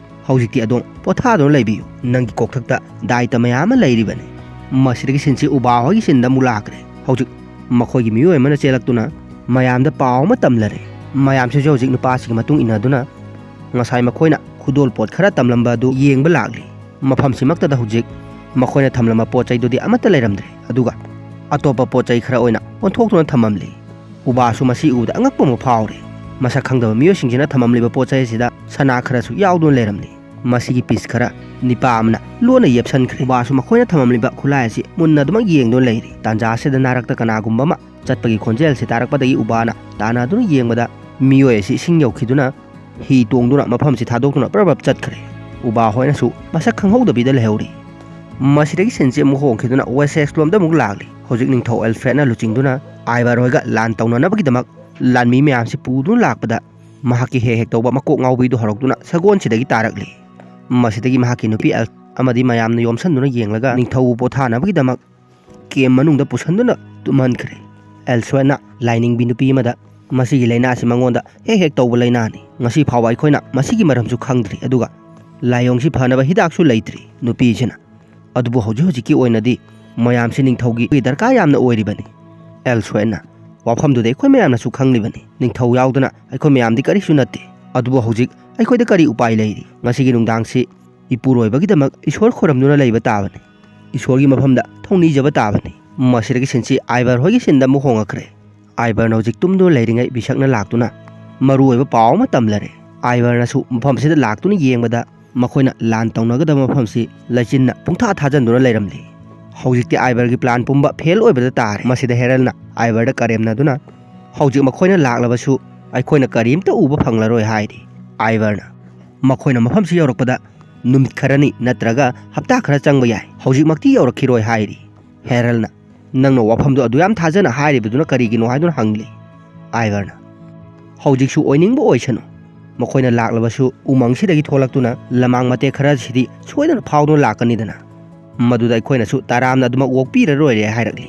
"ꯍꯧꯖꯤꯛꯇꯤ ꯑꯗꯣꯝ ꯄꯣꯊꯥꯗꯨꯅ ꯂꯩꯕꯤꯌꯨ꯫ ꯅꯪꯒꯤ ꯀꯣꯛꯊꯛꯇ ꯗꯥꯏꯇ ꯃꯌꯥꯝ ꯑꯃ ꯂꯩꯔꯤꯕꯅꯤ꯫" ꯃꯁꯤꯗꯒꯤ ꯁꯤꯟꯁꯤ ꯎꯕꯥ ꯍꯣꯏꯒꯤ ꯁꯤꯟꯗ ꯑꯃꯨꯛ ꯂꯥꯛꯈ꯭ꯔꯦ꯫ ꯍꯧꯖꯤꯛ ꯃꯈꯣꯏꯒꯤ ꯃꯤꯑꯣꯏ ꯑꯃꯅ ꯆꯦꯜꯂꯛꯇꯨꯅ ꯃꯌꯥꯝꯗ ꯄꯥꯎ ꯑꯃ ꯇꯝꯂꯔꯦ꯫ ꯃꯌꯥꯝꯁꯤꯁꯨ ꯍꯧꯖꯤꯛ ꯅꯨꯄꯥꯁꯤꯒꯤ ꯃꯇꯨꯡ ꯏꯟꯅꯗꯨꯅ ꯉꯁꯥꯏ ꯃꯈꯣꯏꯅ ꯈꯨꯗꯣꯜ ꯄꯣꯠ ꯈꯔ ꯇꯝꯂꯝꯕ ꯑꯗꯨ ꯌꯦꯡꯕ ꯂꯥꯛꯂꯤ꯫ ꯃꯐꯝꯁꯤꯃꯛꯇꯗ ꯍꯧꯖꯤꯛ ꯃꯈꯣꯏꯅ ꯊꯝꯂꯝꯕ ꯄꯣꯠ ꯆꯩꯗꯨꯗꯤ ꯑꯃꯠꯇ ꯂꯩꯔꯝꯗ꯭ꯔꯦ, ꯑꯗꯨꯒ ꯑꯇꯣꯞꯄ ꯄꯣꯠ ꯆꯩ ꯈꯔ ꯑꯣꯏꯅ ꯑꯣꯟꯊꯣꯛꯇꯨꯅ ꯊꯝꯃꯝꯂꯤ꯫ ꯎꯕꯥꯁꯨ ꯃꯁꯤ ꯎꯕꯗ ꯑꯉꯛꯄ ꯑꯃ ꯐꯥꯎꯔꯦ꯫ ꯃꯁꯛ ꯈꯪꯗꯕ ꯃꯤꯑꯣꯏꯁꯤꯡꯁꯤꯅ ꯊꯝꯃꯝꯂꯤꯕ ꯄꯣꯠ ꯆꯩ ꯑꯁꯤꯗ ꯁꯅꯥ ꯈꯔꯁꯨ ꯌꯥꯎꯗꯨꯅ ꯂꯩꯔꯝꯂꯤ꯫ ꯃꯁꯤꯒꯤ ꯄꯤꯁ ꯈꯔ ꯅꯤꯄꯥ ꯑꯃꯅ ꯂꯣꯟꯅ ꯌꯦꯞꯁꯟꯈ꯭ꯔꯦ꯫ ꯎꯕꯥꯁꯨ ꯃꯈꯣꯏꯅ ꯊꯝꯃꯝꯂꯤꯕ ꯈꯨꯠꯂꯥꯏ ꯑꯁꯤ ꯃꯨꯟꯅ ꯑꯗꯨꯃꯛ ꯌꯦꯡꯗꯨꯅ ꯂꯩꯔꯤ꯫ ꯇꯥꯟꯖꯥ ꯑꯁꯤꯗ ꯅꯥꯔꯛꯇ ꯀꯅꯥꯒꯨꯝꯕ ꯑꯃ ꯆꯠꯄꯒꯤ ꯈꯣꯟꯖꯦꯜꯁꯤ ꯇꯥꯔꯛꯄꯗꯒꯤ ꯎꯕꯥꯅ ꯇꯥꯟꯅꯗꯨꯅ ꯌꯦꯡꯕꯗ ꯃꯤꯑꯣꯏ ꯑꯁꯤ ꯏꯁꯤꯡ ꯌꯧꯈꯤꯗꯨꯅ ꯍꯤ ꯇꯣꯡꯗꯨꯅ ꯃꯐꯝꯁꯤ ꯊꯥꯗꯣꯛꯇꯨꯅ ꯄ꯭ꯔꯞ ꯄ꯭ꯔꯞ ꯆꯠꯈ꯭ꯔꯦ꯫ ꯎꯕꯥ ꯍꯣꯏꯅꯁꯨ ꯃꯁꯛ ꯈꯪꯍꯧꯗꯕꯤꯗ ꯂꯩꯍꯧꯔꯤ꯫ ꯃꯁꯤꯗꯒꯤ ꯁꯤꯟꯁꯤ ꯑꯃꯨꯛ ꯍꯣꯡꯈꯤꯗꯨꯅ ꯋꯦꯁꯦꯛꯁ ꯂꯣꯝꯗ ꯑꯃꯨꯛ ꯂꯥꯛꯂꯤ꯫ ꯍꯧꯖꯤꯛ ꯅꯤꯡꯊꯧ ꯑꯦꯜꯐ꯭ꯔꯦꯗꯅ ꯂꯨꯆꯤꯡꯗꯨꯅ ꯑꯥꯏꯕꯔ ꯍꯣꯏꯒ ꯂꯥꯟ ꯇꯧꯅꯅꯕꯒꯤꯗꯃꯛ ꯂꯥꯟꯃꯤ ꯃꯌꯥꯝꯁꯤ ꯄꯨꯗꯨꯅ ꯂꯥꯛꯄꯗ ꯃꯍꯥꯛꯀꯤ ꯍꯦꯛ ꯍꯦꯛ ꯇꯧꯕ ꯃꯀꯣꯛ ꯉꯥꯎꯕꯤꯗꯨ ꯍꯧꯔꯛꯇꯨꯅ ꯁꯒꯣꯜꯁꯤꯗꯒꯤ ꯇꯥꯔꯛꯂꯤ꯫ ꯃꯁꯤꯗꯒꯤ ꯃꯍꯥꯛꯀꯤ ꯅꯨꯄꯤ ꯑꯦꯜ ꯑꯃꯗꯤ ꯃꯌꯥꯝꯅ ꯌꯣꯝꯁꯟꯗꯨꯅ ꯌꯦꯡꯂꯒ ꯅꯤꯡꯊꯧꯕꯨ ꯄꯣꯊꯥꯅꯕꯒꯤꯗꯃꯛ ꯀꯦꯝ ꯃꯅꯨꯡꯗ ꯄꯨꯁꯟꯗꯨꯅ ꯇꯨꯝꯍꯟꯈ꯭ꯔꯦ꯫ ꯑꯦꯜꯁꯣꯏꯅ ꯂꯥꯏꯅꯤꯡꯕꯤ ꯅꯨꯄꯤ ꯑꯃꯗ, "ꯃꯁꯤꯒꯤ ꯂꯥꯏꯅꯥ ꯑꯁꯤ ꯃꯉꯣꯟꯗ ꯍꯦꯛ ꯍꯦꯛ ꯇꯧꯕ ꯂꯥꯏꯅꯥꯅꯤ꯫ ꯉꯁꯤ ꯐꯥꯎꯕ ꯑꯩꯈꯣꯏꯅ ꯃꯁꯤꯒꯤ ꯃꯔꯝꯁꯨ ꯈꯪꯗ꯭ꯔꯤ, ꯑꯗꯨꯒ ꯂꯥꯏꯑꯣꯡꯁꯤ ꯐꯅꯕ ꯍꯤꯗꯥꯛꯁꯨ ꯂꯩꯇ꯭ꯔꯤ꯫" ꯅꯨꯄꯤꯁꯤꯅ, "ꯑꯗꯨꯕꯨ ꯍꯧꯖꯤꯛ ꯍꯧꯖꯤꯛꯀꯤ ꯑꯣꯏꯅꯗꯤ ꯃꯌꯥꯝꯁꯤ ꯅꯤꯡꯊꯧꯒꯤ ꯗꯔꯀꯥꯔ ꯌꯥꯝꯅ ꯑꯣꯏꯔꯤꯕꯅꯤ꯫" ꯑꯦꯜꯁꯣꯏꯅ, "ꯋꯥꯐꯝꯗꯨꯗꯤ ꯑꯩꯈꯣꯏ ꯃꯌꯥꯝꯅꯁꯨ ꯈꯪꯂꯤꯕꯅꯤ꯫ ꯅꯤꯡꯊꯧ ꯌꯥꯎꯗꯅ ꯑꯩꯈꯣꯏ ꯃꯌꯥꯝꯗꯤ ꯀꯔꯤꯁꯨ ꯅꯠꯇꯦ꯫ ꯑꯗꯨꯕꯨ ꯍꯧꯖꯤꯛ ꯑꯩꯈꯣꯏꯗ ꯀꯔꯤ ꯎꯄꯥꯏ ꯂꯩꯔꯤ? ꯉꯁꯤꯒꯤ ꯅꯨꯡꯗꯥꯡꯁꯤ ꯏꯄꯨꯔꯣꯏꯕꯒꯤꯗꯃꯛ ꯏꯁꯣꯔ ꯈꯣꯏꯔꯝꯗꯨꯅ ꯂꯩꯕ ꯇꯥꯕꯅꯤ꯫ ꯏꯁꯣꯔꯒꯤ ꯃꯐꯝꯗ ꯊꯧꯅꯤꯖꯕ ꯇꯥꯕꯅꯤ꯫" ꯃꯁꯤꯗꯒꯤ ꯁꯤꯟꯁꯤ ꯑꯥꯏꯕꯔ ꯍꯣꯏꯒꯤ ꯁꯤꯟꯗ ꯑꯃꯨꯛ ꯍꯣꯡꯉꯛꯈ꯭ꯔꯦ꯫ ꯑꯥꯏꯕꯔꯅ ꯍꯧꯖꯤꯛ ꯇꯨꯝꯗꯨꯅ ꯂꯩꯔꯤꯉꯩ ꯕꯤꯁꯛꯅ ꯂꯥꯛꯇꯨꯅ ꯃꯔꯨꯑꯣꯏꯕ ꯄꯥꯎ ꯑꯃ ꯇꯝꯂꯔꯦ꯫ ꯑꯥꯏꯕꯔꯅꯁꯨ ꯃꯐꯝꯁꯤꯗ ꯂꯥꯛꯇꯨꯅ ꯌꯦꯡꯕꯗ ꯃꯈꯣꯏꯅ ꯂꯥꯟ ꯇꯧꯅꯒꯗꯕ ꯃꯐꯝꯁꯤ ꯂꯩꯆꯤꯟꯅ ꯄꯨꯡꯊꯥ ꯊꯥꯖꯤꯟꯗꯨꯅ ꯂꯩꯔꯝꯂꯤ꯫ ꯍꯧꯖꯤꯛꯇꯤ ꯑꯥꯏꯕꯔꯒꯤ ꯄ꯭ꯂꯥꯟ ꯄꯨꯝꯕ ꯐꯦꯜ ꯑꯣꯏꯕꯗ ꯇꯥꯔꯦ꯫ ꯃꯁꯤꯗ ꯍꯦꯔꯜꯅ ꯑꯥꯏꯕꯔꯗ ꯀꯔꯦꯝꯅꯗꯨꯅ, "ꯍꯧꯖꯤꯛ ꯃꯈꯣꯏꯅ ꯂꯥꯛꯂꯕꯁꯨ ꯑꯩꯈꯣꯏꯅ ꯀꯔꯤꯝꯇ ꯎꯕ ꯐꯪꯂꯔꯣꯏ" ꯍꯥꯏꯔꯤ꯫ ꯑꯥꯏꯕꯔꯅ, "ꯃꯈꯣꯏꯅ ꯃꯐꯝꯁꯤ ꯌꯧꯔꯛꯄꯗ ꯅꯨꯃꯤꯠ ꯈꯔꯅꯤ ꯅꯠꯇ꯭ꯔꯒ ꯍꯞꯇꯥ ꯈꯔ ꯆꯪꯕ ꯌꯥꯏ, ꯍꯧꯖꯤꯛꯃꯛꯇꯤ ꯌꯧꯔꯛꯈꯤꯔꯣꯏ" ꯍꯥꯏꯔꯤ꯫ ꯍꯦꯔꯜꯅ, "ꯅꯪꯅ ꯋꯥꯐꯝꯗꯣ ꯑꯗꯨ ꯌꯥꯝ ꯊꯥꯖꯅ ꯍꯥꯏꯔꯤꯕꯗꯨꯅ ꯀꯔꯤꯒꯤꯅꯣ?" ꯍꯥꯏꯗꯨꯅ ꯍꯪꯂꯤ꯫ ꯑꯥꯏꯚꯔꯅ, "ꯍꯧꯖꯤꯛꯁꯨ ꯑꯣꯏꯅꯤꯡꯕ ꯑꯣꯏꯁꯅꯨ꯫ ꯃꯈꯣꯏꯅ ꯂꯥꯛꯂꯕꯁꯨ ꯎꯃꯪꯁꯤꯗꯒꯤ ꯊꯣꯛꯂꯛꯇꯨꯅ ꯂꯃꯥꯡ ꯃꯇꯦꯛ ꯈꯔꯁꯤꯗꯤ ꯁꯣꯏꯗꯅ ꯐꯥꯎꯗꯨꯅ ꯂꯥꯛꯀꯅꯤꯗꯅ꯫ ꯃꯗꯨꯗ ꯑꯩꯈꯣꯏꯅꯁꯨ ꯇꯔꯥꯝꯅ ꯑꯗꯨꯃꯛ ꯑꯣꯛꯄꯤꯔ ꯂꯣꯏꯔꯦ" ꯍꯥꯏꯔꯛꯂꯤ꯫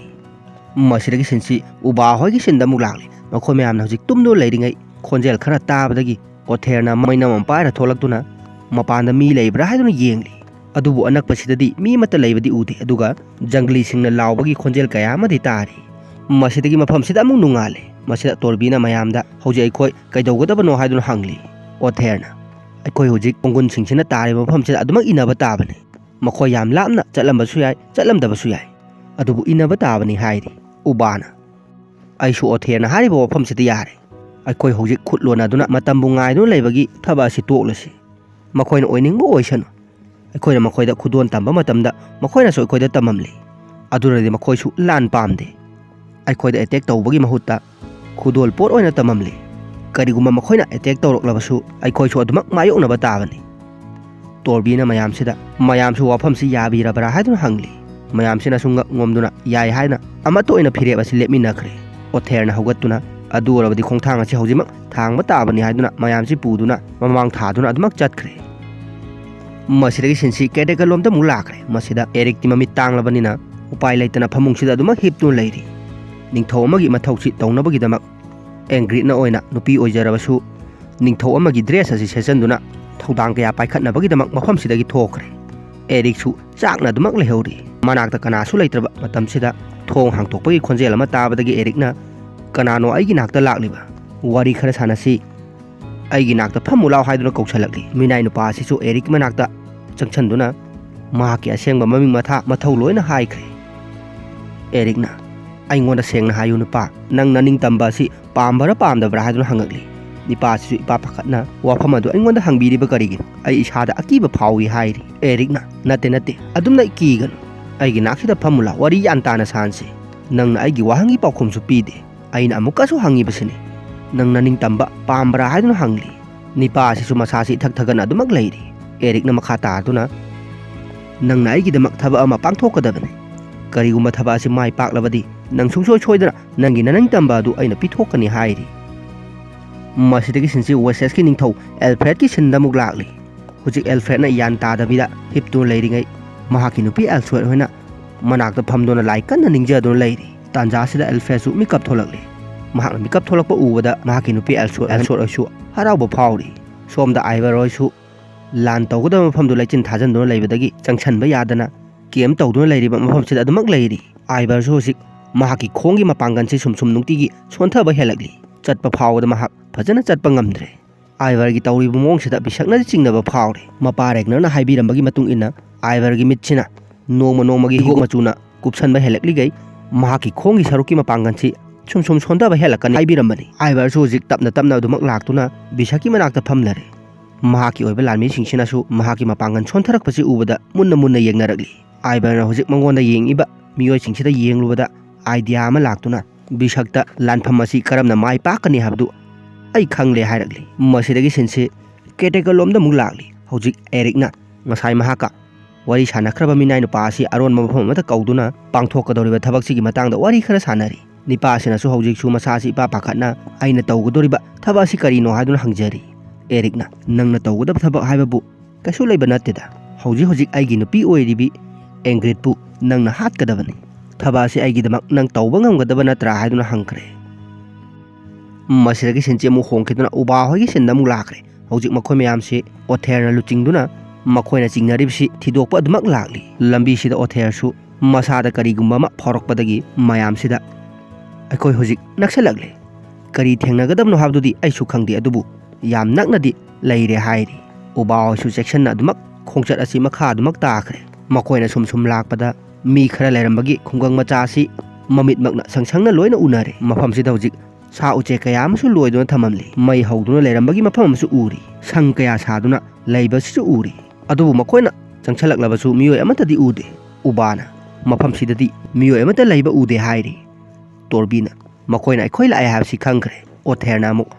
ꯃꯁꯤꯗꯒꯤ ꯁꯤꯟꯁꯤ ꯎꯕꯥ ꯍꯣꯏꯒꯤ ꯁꯤꯟꯗ ꯑꯃꯨꯛ ꯂꯥꯛꯂꯤ꯫ ꯃꯈꯣꯏ ꯃꯌꯥꯝꯅ ꯍꯧꯖꯤꯛ ꯇꯨꯝꯗꯨꯅ ꯂꯩꯔꯤꯉꯩ ꯈꯣꯟꯖꯦꯜ ꯈꯔ ꯇꯥꯕꯗꯒꯤ ꯑꯣꯊꯦꯔꯅ ꯃꯩꯅꯝ ꯑꯃ ꯄꯥꯏꯔ ꯊꯣꯛꯂꯛꯇꯨꯅ ꯃꯄꯥꯟꯗ ꯃꯤ ꯂꯩꯕ꯭ꯔꯥ ꯍꯥꯏꯗꯨꯅ ꯌꯦꯡꯂꯤ꯫ ꯑꯗꯨꯕꯨ ꯑꯅꯛꯄꯁꯤꯗꯗꯤ ꯃꯤ ꯑꯃꯠꯇ ꯂꯩꯕꯗꯤ ꯎꯗꯦ꯫ ꯑꯗꯨꯒ ꯖꯪꯒꯂꯤꯁꯤꯡꯅ ꯂꯥꯎꯕꯒꯤ ꯈꯣꯟꯖꯦꯜ ꯀꯌꯥ ꯑꯃꯗꯤ ꯇꯥꯔꯤ꯫ ꯃꯁꯤꯗꯒꯤ ꯃꯐꯝꯁꯤꯗ ꯑꯃꯨꯛ ꯅꯨꯡꯉꯥꯜꯂꯦ꯫ ꯃꯁꯤꯗ ꯇꯣꯔꯕꯤꯅ ꯃꯌꯥꯝꯗ ꯍꯧꯖꯤꯛ ꯑꯩꯈꯣꯏ ꯀꯩꯗꯧꯒꯗꯕꯅꯣ ꯍꯥꯏꯗꯨꯅ ꯍꯪꯂꯤ꯫ ꯑꯣꯊꯦꯔꯅ, "ꯑꯩꯈꯣꯏ ꯍꯧꯖꯤꯛ ꯄꯣꯡꯒꯨꯟꯁꯤꯡꯁꯤꯅ ꯇꯥꯔꯤꯕ ꯃꯐꯝꯁꯤꯗ ꯑꯗꯨꯃꯛ ꯏꯟꯅꯕ ꯇꯥꯕꯅꯤ꯫ ꯃꯈꯣꯏ ꯌꯥꯝ ꯂꯥꯞꯅ ꯆꯠꯂꯝꯕꯁꯨ ꯌꯥꯏ, ꯆꯠꯂꯝꯗꯕꯁꯨ ꯌꯥꯏ, ꯑꯗꯨꯕꯨ ꯏꯟꯅꯕ ꯇꯥꯕꯅꯤ" ꯍꯥꯏꯔꯤ꯫ ꯎꯕꯥꯅ, "ꯑꯩꯁꯨ ꯑꯣꯊꯦꯔꯅ ꯍꯥꯏꯔꯤꯕ ꯋꯥꯐꯝꯁꯤꯗ ꯌꯥꯔꯦ꯫ ꯑꯩꯈꯣꯏ ꯍꯧꯖꯤꯛ ꯈꯨꯠ ꯂꯣꯟꯅꯗꯨꯅ ꯃꯇꯝꯕꯨ ꯉꯥꯏꯗꯨꯅ ꯂꯩꯕꯒꯤ ꯊꯕꯛ ꯑꯁꯤ ꯇꯣꯛꯂꯁꯤ꯫ ꯃꯈꯣꯏꯅ ꯑꯣꯏꯅꯤꯡꯕ ꯑꯣꯏꯁꯅꯨ꯫ ꯑꯩꯈꯣꯏꯅ ꯃꯈꯣꯏꯗ ꯈꯨꯗꯣꯜ ꯇꯝꯕ ꯃꯇꯝꯗ ꯃꯈꯣꯏꯅꯁꯨ ꯑꯩꯈꯣꯏꯗ ꯇꯝꯃꯝꯂꯤ꯫ ꯑꯗꯨꯅꯗꯤ ꯃꯈꯣꯏꯁꯨ ꯂꯥꯟ ꯄꯥꯝꯗꯦ꯫ ꯑꯩꯈꯣꯏꯗ ꯑꯦꯇꯦꯛ ꯇꯧꯕꯒꯤ ꯃꯍꯨꯠꯇ ꯈꯨꯗꯣꯜ ꯄꯣꯠ ꯑꯣꯏꯅ ꯇꯝꯃꯝꯂꯤ꯫ ꯀꯔꯤꯒꯨꯝꯕ ꯃꯈꯣꯏꯅ ꯑꯦꯇꯦꯛ ꯇꯧꯔꯛꯂꯕꯁꯨ ꯑꯩꯈꯣꯏꯁꯨ ꯑꯗꯨꯃꯛ ꯃꯥꯌꯣꯛꯅꯕ ꯇꯥꯕꯅꯤ꯫" ꯇꯣꯔꯕꯤꯅ ꯃꯌꯥꯝꯁꯤꯗ ꯃꯌꯥꯝꯁꯨ ꯋꯥꯐꯝꯁꯤ ꯌꯥꯕꯤꯔꯕ꯭ꯔꯥ ꯍꯥꯏꯗꯨꯅ ꯍꯪꯂꯤ꯫ ꯃꯌꯥꯝꯁꯤꯅꯁꯨ ꯉꯛ ꯉꯣꯝꯗꯨꯅ ꯌꯥꯏ ꯍꯥꯏꯅ ꯑꯃꯠꯇ ꯑꯣꯏꯅ ꯐꯤꯔꯦꯞ ꯑꯁꯤ ꯂꯦꯞꯃꯤꯟꯅꯈ꯭ꯔꯦ꯫ ꯑꯣꯊꯦꯔꯅ ꯍꯧꯒꯠꯇꯨꯅ ꯑꯗꯨ ꯑꯣꯏꯔꯕꯗꯤ ꯈꯣꯡꯊꯥꯡ ꯑꯁꯤ ꯍꯧꯖꯤꯛꯃꯛ ꯊꯥꯡꯕ ꯇꯥꯕꯅꯤ ꯍꯥꯏꯗꯨꯅ ꯃꯌꯥꯝꯁꯤ ꯄꯨꯗꯨꯅ ꯃꯃꯥꯡ ꯊꯥꯗꯨꯅ ꯑꯗꯨꯃꯛ ꯆꯠꯈ꯭ꯔꯦ꯫ ꯃꯁꯤꯗꯒꯤ ꯁꯤꯟꯁꯤ ꯀꯦꯗꯦꯀꯜꯂꯣꯝꯗ ꯑꯃꯨꯛ ꯂꯥꯛꯈ꯭ꯔꯦ꯫ ꯃꯁꯤꯗ ꯑꯦꯔꯤꯛꯇꯤ ꯃꯃꯤꯠ ꯇꯥꯡꯂꯕꯅꯤꯅ ꯎꯄꯥꯏ ꯂꯩꯇꯅ ꯐꯃꯨꯡꯁꯤꯗ ꯑꯗꯨꯃꯛ ꯍꯤꯞꯇꯨꯅ ꯂꯩꯔꯤ꯫ ꯅꯤꯡꯊꯧ ꯑꯃꯒꯤ ꯃꯊꯧꯁꯤ ꯇꯧꯅꯕꯒꯤꯗꯃꯛ ꯑꯦꯡꯒ꯭ꯔꯤꯠꯅ ꯑꯣꯏꯅ ꯅꯨꯄꯤ ꯑꯣꯏꯖꯔꯕꯁꯨ ꯅꯤꯡꯊꯧ ꯑꯃꯒꯤ ꯗ꯭ꯔꯦꯁ ꯑꯁꯤ ꯁꯦꯠꯆꯟꯗꯨꯅ ꯊꯧꯗꯥꯡ ꯀꯌꯥ ꯄꯥꯏꯈꯠꯅꯕꯒꯤꯗꯃꯛ ꯃꯐꯝꯁꯤꯗꯒꯤ ꯊꯣꯛꯈ꯭ꯔꯦ꯫ ꯑꯦꯔꯤꯛꯁꯨ ꯆꯥꯛꯅ ꯑꯗꯨꯃꯛ ꯂꯩꯍꯧꯔꯤ꯫ ꯃꯅꯥꯛꯇ ꯀꯅꯥꯁꯨ ꯂꯩꯇ꯭ꯔꯕ ꯃꯇꯝꯁꯤꯗ ꯊꯣꯡ ꯍꯥꯡꯇꯣꯛꯄꯒꯤ ꯈꯣꯟꯖꯦꯜ ꯑꯃ ꯇꯥꯕꯗꯒꯤ ꯑꯦꯔꯤꯛꯅ, "ꯀꯅꯥꯅꯣ ꯑꯩꯒꯤ ꯅꯥꯛꯇ ꯂꯥꯛꯂꯤꯕ? ꯋꯥꯔꯤ ꯈꯔ ꯁꯥꯟꯅꯁꯤ꯫ ꯑꯩꯒꯤ ꯅꯥꯛꯇ ꯐꯝꯃꯨ ꯂꯥꯎ" ꯍꯥꯏꯗꯨꯅ ꯀꯧꯁꯜꯂꯛꯂꯤ꯫ ꯃꯤꯅꯥꯏ ꯅꯨꯄꯥ ꯑꯁꯤꯁꯨ ꯑꯦꯔꯤꯛ ꯃꯅꯥꯛꯇ ꯆꯪꯁꯟꯗꯨꯅ ꯃꯍꯥꯛꯀꯤ ꯑꯁꯦꯡꯕ ꯃꯃꯤꯡ ꯃꯊꯥ ꯃꯊꯧ ꯂꯣꯏꯅ ꯍꯥꯏꯈ꯭ꯔꯦ꯫ ꯑꯦꯔꯤꯛꯅ, "ꯑꯩꯉꯣꯟꯗ ꯁꯦꯡꯅ ꯍꯥꯏꯌꯨ ꯅꯨꯄꯥ, ꯅꯪ ꯅꯅꯤꯡꯇꯝꯕ ꯑꯁꯤ ꯄꯥꯝꯕ꯭ꯔꯥ ꯄꯥꯝꯗꯕ꯭ꯔꯥ?" ꯍꯥꯏꯗꯨꯅ ꯍꯪꯉꯛꯂꯤ꯫ ꯅꯨꯄꯥ ꯑꯁꯤꯁꯨ ꯏꯄꯥ ꯄꯥꯈꯠꯅ ꯋꯥꯐꯝ ꯑꯗꯨ ꯑꯩꯉꯣꯟꯗ ꯍꯪꯕꯤꯔꯤꯕ ꯀꯔꯤꯒꯤꯅꯣ? ꯑꯩ ꯏꯁꯥꯗ ꯑꯀꯤꯕ ꯐꯥꯎꯏ ꯍꯥꯏꯔꯤ꯫ ꯑꯦꯔꯤꯛꯅ, "ꯅꯠꯇꯦ, ꯅꯠꯇꯦ, ꯑꯗꯨꯝꯅ ꯀꯤꯒꯅꯨ꯫ ꯑꯩꯒꯤ ꯅꯥꯛꯁꯤꯗ ꯐꯝꯃꯨ ꯂꯥꯎ, ꯋꯥꯔꯤ ꯌꯥꯟ ꯇꯥꯅ ꯁꯥꯟꯁꯤ꯫ ꯅꯪꯅ ꯑꯩꯒꯤ ꯋꯥꯍꯪꯒꯤ ꯄꯥꯎꯈꯨꯝꯁꯨ ꯄꯤꯗꯦ꯫ ꯑꯩꯅ ꯑꯃꯨꯛꯀꯁꯨ ꯍꯪꯉꯤꯕꯁꯤꯅꯤ, ꯅꯪ ꯅꯅꯤꯡꯇꯝꯕ ꯄꯥꯝꯕ꯭ꯔꯥ ꯍꯥꯏꯗꯨꯅ ꯍꯪꯂꯤ꯫" ꯅꯤꯄꯥ ꯑꯁꯤꯁꯨ ꯃꯁꯥꯁꯤ ꯏꯊꯛ ꯊꯛꯒꯠꯅ ꯑꯗꯨꯃꯛ ꯂꯩꯔꯤ꯫ ꯑꯦꯔꯤꯛꯅ ꯃꯈꯥ ꯇꯥꯗꯨꯅ, "ꯅꯪꯅ ꯑꯩꯒꯤꯗꯃꯛ ꯊꯕꯛ ꯑꯃ ꯄꯥꯡꯊꯣꯛꯀꯗꯕꯅꯤ꯫ "ꯀꯔꯤꯒꯨꯝꯕ ꯊꯕꯛ ꯑꯁꯤ ꯃꯥꯏ ꯄꯥꯛꯂꯕꯗꯤ ꯅꯪ ꯁꯨꯡꯁꯣꯏ ꯁꯣꯏꯗꯅ ꯅꯪꯒꯤ ꯅꯅꯤꯡꯇꯝꯕ ꯑꯗꯨ ꯑꯩꯅ ꯄꯤꯊꯣꯛꯀꯅꯤ" ꯍꯥꯏꯔꯤ꯫ ꯃꯁꯤꯗꯒꯤ ꯁꯤꯟꯁꯤ ꯋꯦꯁꯦꯁꯀꯤ ꯅꯤꯡꯊꯧ ꯑꯦꯜꯐ꯭ꯔꯦꯗꯀꯤ ꯁꯤꯟꯗ ꯑꯃꯨꯛ ꯂꯥꯛꯂꯤ꯫ ꯍꯧꯖꯤꯛ ꯑꯦꯜꯐ꯭ꯔꯦꯗꯅ ꯒ꯭ꯌꯥꯟ ꯇꯥꯗꯕꯤꯗ ꯍꯤꯞꯇꯨꯅ ꯂꯩꯔꯤꯉꯩ, ꯃꯍꯥꯛꯀꯤ ꯅꯨꯄꯤ ꯑꯦꯜꯁꯣꯏꯠ ꯍꯣꯏꯅ ꯃꯅꯥꯛꯇ ꯐꯝꯗꯨꯅ ꯂꯥꯏ ꯀꯟꯅ ꯅꯤꯡꯖꯗꯨꯅ ꯂꯩꯔꯤ꯫ ꯇꯥꯟꯖꯥꯁꯤꯗ ꯑꯦꯜꯐ꯭ꯔꯦꯗꯁꯨ ꯃꯤꯀꯞ ꯊꯣꯛꯂꯛꯂꯤ꯫ ꯃꯍꯥꯛꯅ ꯃꯤꯀꯞ ꯊꯣꯛꯂꯛꯄ ꯎꯕꯗ ꯃꯍꯥꯛꯀꯤ ꯅꯨꯄꯤ ꯑꯦꯜꯁꯣꯏꯠ, ꯑꯦꯜꯁꯣꯏꯠ ꯍꯣꯏꯁꯨ ꯍꯔꯥꯎꯕ ꯐꯥꯎꯔꯤ꯫ ꯁꯣꯝꯗ ꯑꯥꯏꯚꯔ ꯍꯣꯏꯁꯨ ꯂꯥꯟ ꯇꯧꯒꯗꯕ ꯃꯐꯝꯗꯨ ꯂꯩꯆꯤꯟ ꯊꯥꯖꯟꯗꯨꯅ ꯂꯩꯕꯗꯒꯤ ꯆꯪꯁꯟꯕ ꯌꯥꯗꯅ ꯀꯦꯝ ꯇꯧꯗꯨꯅ ꯂꯩꯔꯤꯕ ꯃꯐꯝꯁꯤꯗ ꯑꯗꯨꯃꯛ ꯂꯩꯔꯤ꯫ ꯑꯥꯏꯚꯔꯁꯨ ꯍꯧꯖꯤꯛ ꯃꯍꯥꯛꯀꯤ ꯈꯣꯡꯒꯤ ꯃꯄꯥꯡꯒꯜꯁꯤ ꯁꯨꯝ ꯁꯨꯝ ꯅꯨꯡꯇꯤꯒꯤ ꯁꯣꯟꯊꯕ ꯍꯦꯜꯂꯛꯂꯤ꯫ ꯆꯠꯄ ꯐꯥꯎꯕꯗ ꯃꯍꯥꯛ ꯐꯖꯅ ꯆꯠꯄ ꯉꯝꯗ꯭ꯔꯦ꯫ ꯑꯥꯏꯚꯔꯒꯤ ꯇꯧꯔꯤꯕ ꯃꯑꯣꯡꯁꯤꯗ ꯕꯤꯁꯛꯅꯗꯤ ꯆꯤꯡꯅꯕ ꯐꯥꯎꯔꯦ꯫ ꯃꯄꯥ ꯔꯦꯒꯅꯔꯅ ꯍꯥꯏꯕꯤꯔꯝꯕꯒꯤ ꯃꯇꯨꯡ ꯏꯟꯅ, ꯑꯥꯏꯚꯔꯒꯤ ꯃꯤꯠꯁꯤꯅ ꯅꯣꯡꯃ ꯅꯣꯡꯃꯒꯤ ꯍꯤꯒꯣꯛ ꯃꯆꯨꯅ ꯀꯨꯞꯁꯟꯕ ꯍꯦꯜꯂꯛꯂꯤꯒꯩ, ꯃꯍꯥꯛꯀꯤ ꯈꯣꯡꯒꯤ ꯁꯔꯨꯛꯀꯤ ꯃꯄꯥꯡꯒꯜꯁꯤ ꯁꯨꯝ ꯁꯨꯝ ꯁꯣꯟꯊꯕ ꯍꯦꯜꯂꯛꯀꯅꯤ ꯍꯥꯏꯕꯤꯔꯝꯕꯅꯤ꯫ ꯑꯥꯏꯚꯔꯁꯨ ꯍꯧꯖꯤꯛ ꯇꯞꯅ ꯇꯞꯅ ꯑꯗꯨꯃꯛ ꯂꯥꯛꯇꯨꯅ ꯕꯤꯁꯛꯀꯤ ꯃꯅꯥꯛꯇ ꯐꯝꯂꯔꯦ꯫ ꯃꯍꯥꯛꯀꯤ ꯑꯣꯏꯕ ꯂꯥꯟꯃꯤꯁꯤꯡꯁꯤꯅꯁꯨ ꯃꯍꯥꯛꯀꯤ ꯃꯄꯥꯡꯒꯜ ꯁꯣꯟꯊꯔꯛꯄꯁꯤ ꯎꯕꯗ ꯃꯨꯟꯅ ꯃꯨꯟꯅ ꯌꯦꯡꯅꯔꯛꯂꯤ꯫ ꯑꯥꯏꯚꯔꯅ ꯍꯧꯖꯤꯛ ꯃꯉꯣꯟꯗ ꯌꯦꯡꯉꯤꯕ ꯃꯤꯑꯣꯏꯁꯤꯡꯁꯤꯗ ꯌꯦꯡꯂꯨꯕꯗ ꯑꯥꯏꯗꯤꯌꯥ ꯑꯃ ꯂꯥꯛꯇꯨꯅ, "ꯕꯤꯁꯛꯇ ꯂꯥꯟꯐꯝ ꯑꯁꯤ ꯀꯔꯝꯅ ꯃꯥꯏ ꯄꯥꯛꯀꯅꯤ ꯍꯥꯏꯕꯗꯨ ꯑꯩ ꯈꯪꯂꯦ" ꯍꯥꯏꯔꯛꯂꯤ꯫ ꯃꯁꯤꯗꯒꯤ ꯁꯤꯟꯁꯤ ꯀꯦꯇꯦꯀꯜꯂꯣꯝꯗ ꯑꯃꯨꯛ ꯂꯥꯛꯂꯤ꯫ ꯍꯧꯖꯤꯛ ꯑꯦꯔꯤꯛꯅ ꯉꯁꯥꯏ ꯃꯍꯥꯛꯀ ꯋꯥꯔꯤ ꯁꯥꯟꯅꯈ꯭ꯔꯕ ꯃꯤꯅꯥꯏ ꯅꯨꯄꯥ ꯑꯁꯤ ꯑꯔꯣꯟꯕ ꯃꯐꯝ ꯑꯃꯗ ꯀꯧꯗꯨꯅ ꯄꯥꯡꯊꯣꯛꯀꯗꯧꯔꯤꯕ ꯊꯕꯛꯁꯤꯒꯤ ꯃꯇꯥꯡꯗ ꯋꯥꯔꯤ ꯈꯔ ꯁꯥꯟꯅꯔꯤ꯫ ꯅꯤꯄꯥꯁꯤꯅꯁꯨ ꯍꯧꯖꯤꯛꯁꯨ ꯃꯁꯥꯁꯤ ꯏꯄꯥ ꯄꯥꯈꯠꯅ ꯑꯩꯅ ꯇꯧꯒꯗꯧꯔꯤꯕ ꯊꯕꯛ ꯑꯁꯤ ꯀꯔꯤꯅꯣ ꯍꯥꯏꯗꯨꯅ ꯍꯪꯖꯔꯤ꯫ ꯑꯦꯔꯤꯛꯅ, "ꯅꯪꯅ ꯇꯧꯒꯗꯕ ꯊꯕꯛ ꯍꯥꯏꯕꯕꯨ ꯀꯩꯁꯨ ꯂꯩꯕ ꯅꯠꯇꯦꯗ꯫ ꯍꯧꯖꯤꯛ ꯍꯧꯖꯤꯛ ꯑꯩꯒꯤ ꯅꯨꯄꯤ ꯑꯣꯏꯔꯤꯕꯤ ꯑꯦꯡꯒ꯭ꯔꯤꯠꯄꯨ ꯅꯪꯅ ꯍꯥꯠꯀꯗꯕꯅꯤ꯫ ꯊꯕꯛ ꯑꯁꯤ ꯑꯩꯒꯤꯗꯃꯛ ꯅꯪ ꯇꯧꯕ ꯉꯝꯒꯗꯕ ꯅꯠꯇ꯭ꯔꯥ?" ꯍꯥꯏꯗꯨꯅ ꯍꯪꯈ꯭ꯔꯦ꯫ ꯃꯁꯤꯗꯒꯤ ꯁꯤꯟꯁꯤ ꯑꯃꯨꯛ ꯍꯣꯡꯈꯤꯗꯨꯅ ꯎꯕꯥ ꯍꯣꯏꯒꯤ ꯁꯤꯟꯗ ꯑꯃꯨꯛ ꯂꯥꯛꯈ꯭ꯔꯦ꯫ ꯍꯧꯖꯤꯛ ꯃꯈꯣꯏ ꯃꯌꯥꯝꯁꯤ ꯑꯣꯊꯦꯔꯅ ꯂꯨꯆꯤꯡꯗꯨꯅ ꯃꯈꯣꯏꯅ ꯆꯤꯡꯅꯔꯤꯕꯁꯤ ꯊꯤꯗꯣꯛꯄ ꯑꯗꯨꯃꯛ ꯂꯥꯛꯂꯤ꯫ ꯂꯝꯕꯤꯁꯤꯗ ꯑꯣꯊꯦꯔꯁꯨ ꯃꯁꯥꯗ ꯀꯔꯤꯒꯨꯝꯕ ꯑꯃ ꯐꯥꯎꯔꯛꯄꯗꯒꯤ ꯃꯌꯥꯝꯁꯤꯗ, "ꯑꯩꯈꯣꯏ ꯍꯧꯖꯤꯛ ꯅꯛꯁꯜꯂꯛꯂꯦ꯫ ꯀꯔꯤ ꯊꯦꯡꯅꯒꯗꯕꯅꯣ ꯍꯥꯏꯕꯗꯨꯗꯤ ꯑꯩꯁꯨ ꯈꯪꯗꯦ, ꯑꯗꯨꯕꯨ ꯌꯥꯝ ꯅꯛꯅꯗꯤ ꯂꯩꯔꯦ" ꯍꯥꯏꯔꯤ꯫ ꯎꯕꯥ ꯍꯣꯏꯁꯨ ꯆꯦꯛꯁꯤꯟꯅ ꯑꯗꯨꯃꯛ ꯈꯣꯡꯆꯠ ꯑꯁꯤ ꯃꯈꯥ ꯑꯗꯨꯃꯛ ꯇꯥꯈ꯭ꯔꯦ꯫ ꯃꯈꯣꯏꯅ ꯁꯨꯝ ꯁꯨꯝ ꯂꯥꯛꯄꯗ ꯃꯤ ꯈꯔ ꯂꯩꯔꯝꯕꯒꯤ ꯈꯨꯡꯒꯪ ꯃꯆꯥ ꯑꯁꯤ ꯃꯃꯤꯠꯃꯛꯅ ꯁꯪꯁꯪꯅ ꯂꯣꯏꯅ ꯎꯅꯔꯦ꯫ ꯃꯐꯝꯁꯤꯗ ꯍꯧꯖꯤꯛ ꯁꯥ ꯎꯆꯦꯛ ꯀꯌꯥ ꯑꯃꯁꯨ ꯂꯣꯏꯗꯨꯅ ꯊꯝꯂꯝꯂꯤ꯫ ꯃꯩ ꯍꯧꯗꯨꯅ ꯂꯩꯔꯝꯕꯒꯤ ꯃꯐꯝ ꯑꯃꯁꯨ ꯎꯔꯤ꯫ ꯁꯪ ꯀꯌꯥ ꯁꯥꯗꯨꯅ ꯂꯩꯕꯁꯤꯁꯨ ꯎꯔꯤ꯫ ꯑꯗꯨꯕꯨ ꯃꯈꯣꯏꯅ ꯆꯪꯁꯤꯜꯂꯛꯂꯕꯁꯨ ꯃꯤꯑꯣꯏ ꯑꯃꯠꯇꯗꯤ ꯎꯗꯦ꯫ ꯎꯕꯥꯅ, "ꯃꯐꯝꯁꯤꯗꯗꯤ ꯃꯤꯑꯣꯏ ꯑꯃꯠꯇ ꯂꯩꯕ ꯎꯗꯦ" ꯍꯥꯏꯔꯤ꯫ ꯇꯣꯔꯕꯤꯅ, "ꯃꯈꯣꯏꯅ ꯑꯩꯈꯣꯏ ꯂꯥꯛꯑꯦ ꯍꯥꯏꯕꯁꯤ ꯈꯪꯈ꯭ꯔꯦ"꯫ ꯑꯣꯊꯦꯔꯅ ꯑꯃꯨꯛ,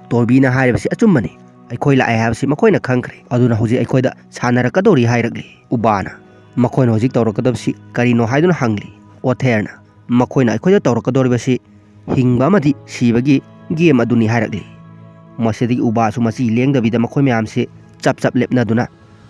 "ꯇꯣꯔꯕꯤꯅ ꯍꯥꯏꯔꯤꯕꯁꯤ ꯑꯆꯨꯝꯕꯅꯤ꯫ ꯑꯩꯈꯣꯏ ꯂꯥꯛꯑꯦ ꯍꯥꯏꯕꯁꯤ ꯃꯈꯣꯏꯅ ꯈꯪꯈ꯭ꯔꯦ꯫ ꯑꯗꯨꯅ ꯍꯧꯖꯤꯛ ꯑꯩꯈꯣꯏꯗ ꯁꯥꯟꯅꯔꯛꯀꯗꯧꯔꯤ" ꯍꯥꯏꯔꯛꯂꯤ꯫ ꯎꯕꯥꯅ, ꯃꯈꯣꯏꯅ ꯍꯧꯖꯤꯛ ꯇꯧꯔꯛꯀꯗꯕꯁꯤ ꯀꯔꯤꯅꯣ ꯍꯥꯏꯗꯨꯅ ꯍꯪꯂꯤ꯫ ꯑꯣꯊꯦꯔꯅ, "ꯃꯈꯣꯏꯅ ꯑꯩꯈꯣꯏꯗ ꯇꯧꯔꯛꯀꯗꯧꯔꯤꯕꯁꯤ ꯍꯤꯡꯕ ꯑꯃꯗꯤ ꯁꯤꯕꯒꯤ ꯒꯦꯝ ꯑꯗꯨꯅꯤ" ꯍꯥꯏꯔꯛꯂꯤ꯫ ꯃꯁꯤꯗꯒꯤ ꯎꯕꯥꯁꯨ ꯃꯆꯤ ꯂꯦꯡꯗꯕꯤꯗ ꯃꯈꯣꯏ ꯃꯌꯥꯝꯁꯤ ꯆꯞ ꯆꯞ ꯂꯦꯞꯅꯗꯨꯅ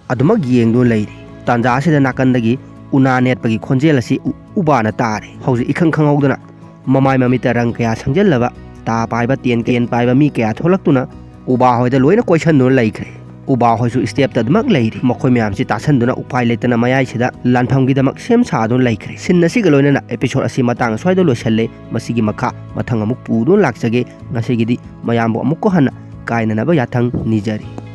ꯑꯗꯨꯃꯛ ꯌꯦꯡꯗꯨꯅ ꯂꯩꯔꯤ꯫ ꯇꯥꯟꯖꯥ ꯑꯁꯤꯗ ꯅꯥꯀꯟꯗꯒꯤ ꯎꯅꯥ ꯅꯦꯠꯄꯒꯤ ꯈꯣꯟꯖꯦꯜ ꯑꯁꯤ ꯎ-, ꯎꯕꯥꯅ ꯇꯥꯔꯦ꯫ ꯍꯧꯖꯤꯛ ꯏꯈꯪ ꯈꯪꯍꯧꯗꯅ ꯃꯃꯥꯏ ꯃꯃꯤꯠꯇ ꯔꯪ ꯀꯌꯥ ꯁꯪꯖꯜꯂꯕ, ꯇꯥ ꯄꯥꯏꯕ, ꯇꯦꯟ ꯇꯦꯟ ꯄꯥꯏꯕ ꯃꯤ ꯀꯌꯥ ꯊꯣꯛꯂꯛꯇꯨꯅ ꯎꯕꯥ ꯍꯣꯏꯗ ꯂꯣꯏꯅ ꯀꯣꯏꯁꯟꯗꯨꯅ ꯂꯩꯈ꯭ꯔꯦ꯫ ꯎꯕꯥ ꯍꯣꯏꯁꯨ ꯁ꯭ꯇꯦꯞꯇ ꯑꯗꯨꯃꯛ ꯂꯩꯔꯤ꯫ ꯃꯈꯣꯏ ꯃꯌꯥꯝꯁꯤ ꯇꯥꯁꯟꯗꯨꯅ ꯎꯄꯥꯏ ꯂꯩꯇꯅ ꯃꯌꯥꯏꯁꯤꯗ ꯂꯥꯟꯐꯝꯒꯤꯗꯃꯛ ꯁꯦꯝ ꯁꯥꯗꯨꯅ ꯂꯩꯈ꯭ꯔꯦ꯫ ꯁꯤꯟ ꯑꯁꯤꯒ ꯂꯣꯏꯅꯅ ꯑꯦꯄꯤꯁꯣꯗ ꯑꯁꯤ ꯃꯇꯥꯡ ꯑꯁ꯭ꯋꯥꯏꯗ ꯂꯣꯏꯁꯜꯂꯦ꯫ ꯃꯁꯤꯒꯤ ꯃꯈꯥ ꯃꯊꯪ ꯑꯃꯨꯛ ꯄꯨꯗꯨꯅ ꯂꯥꯛꯆꯒꯦ꯫ ꯉꯁꯤꯒꯤꯗꯤ ꯃꯌꯥꯝꯕꯨ ꯑꯃꯨꯛꯀ ꯍꯟꯅ ꯀꯥꯏꯅꯅꯕ ꯌꯥꯊꯪ ꯅꯤꯖꯔꯤ꯫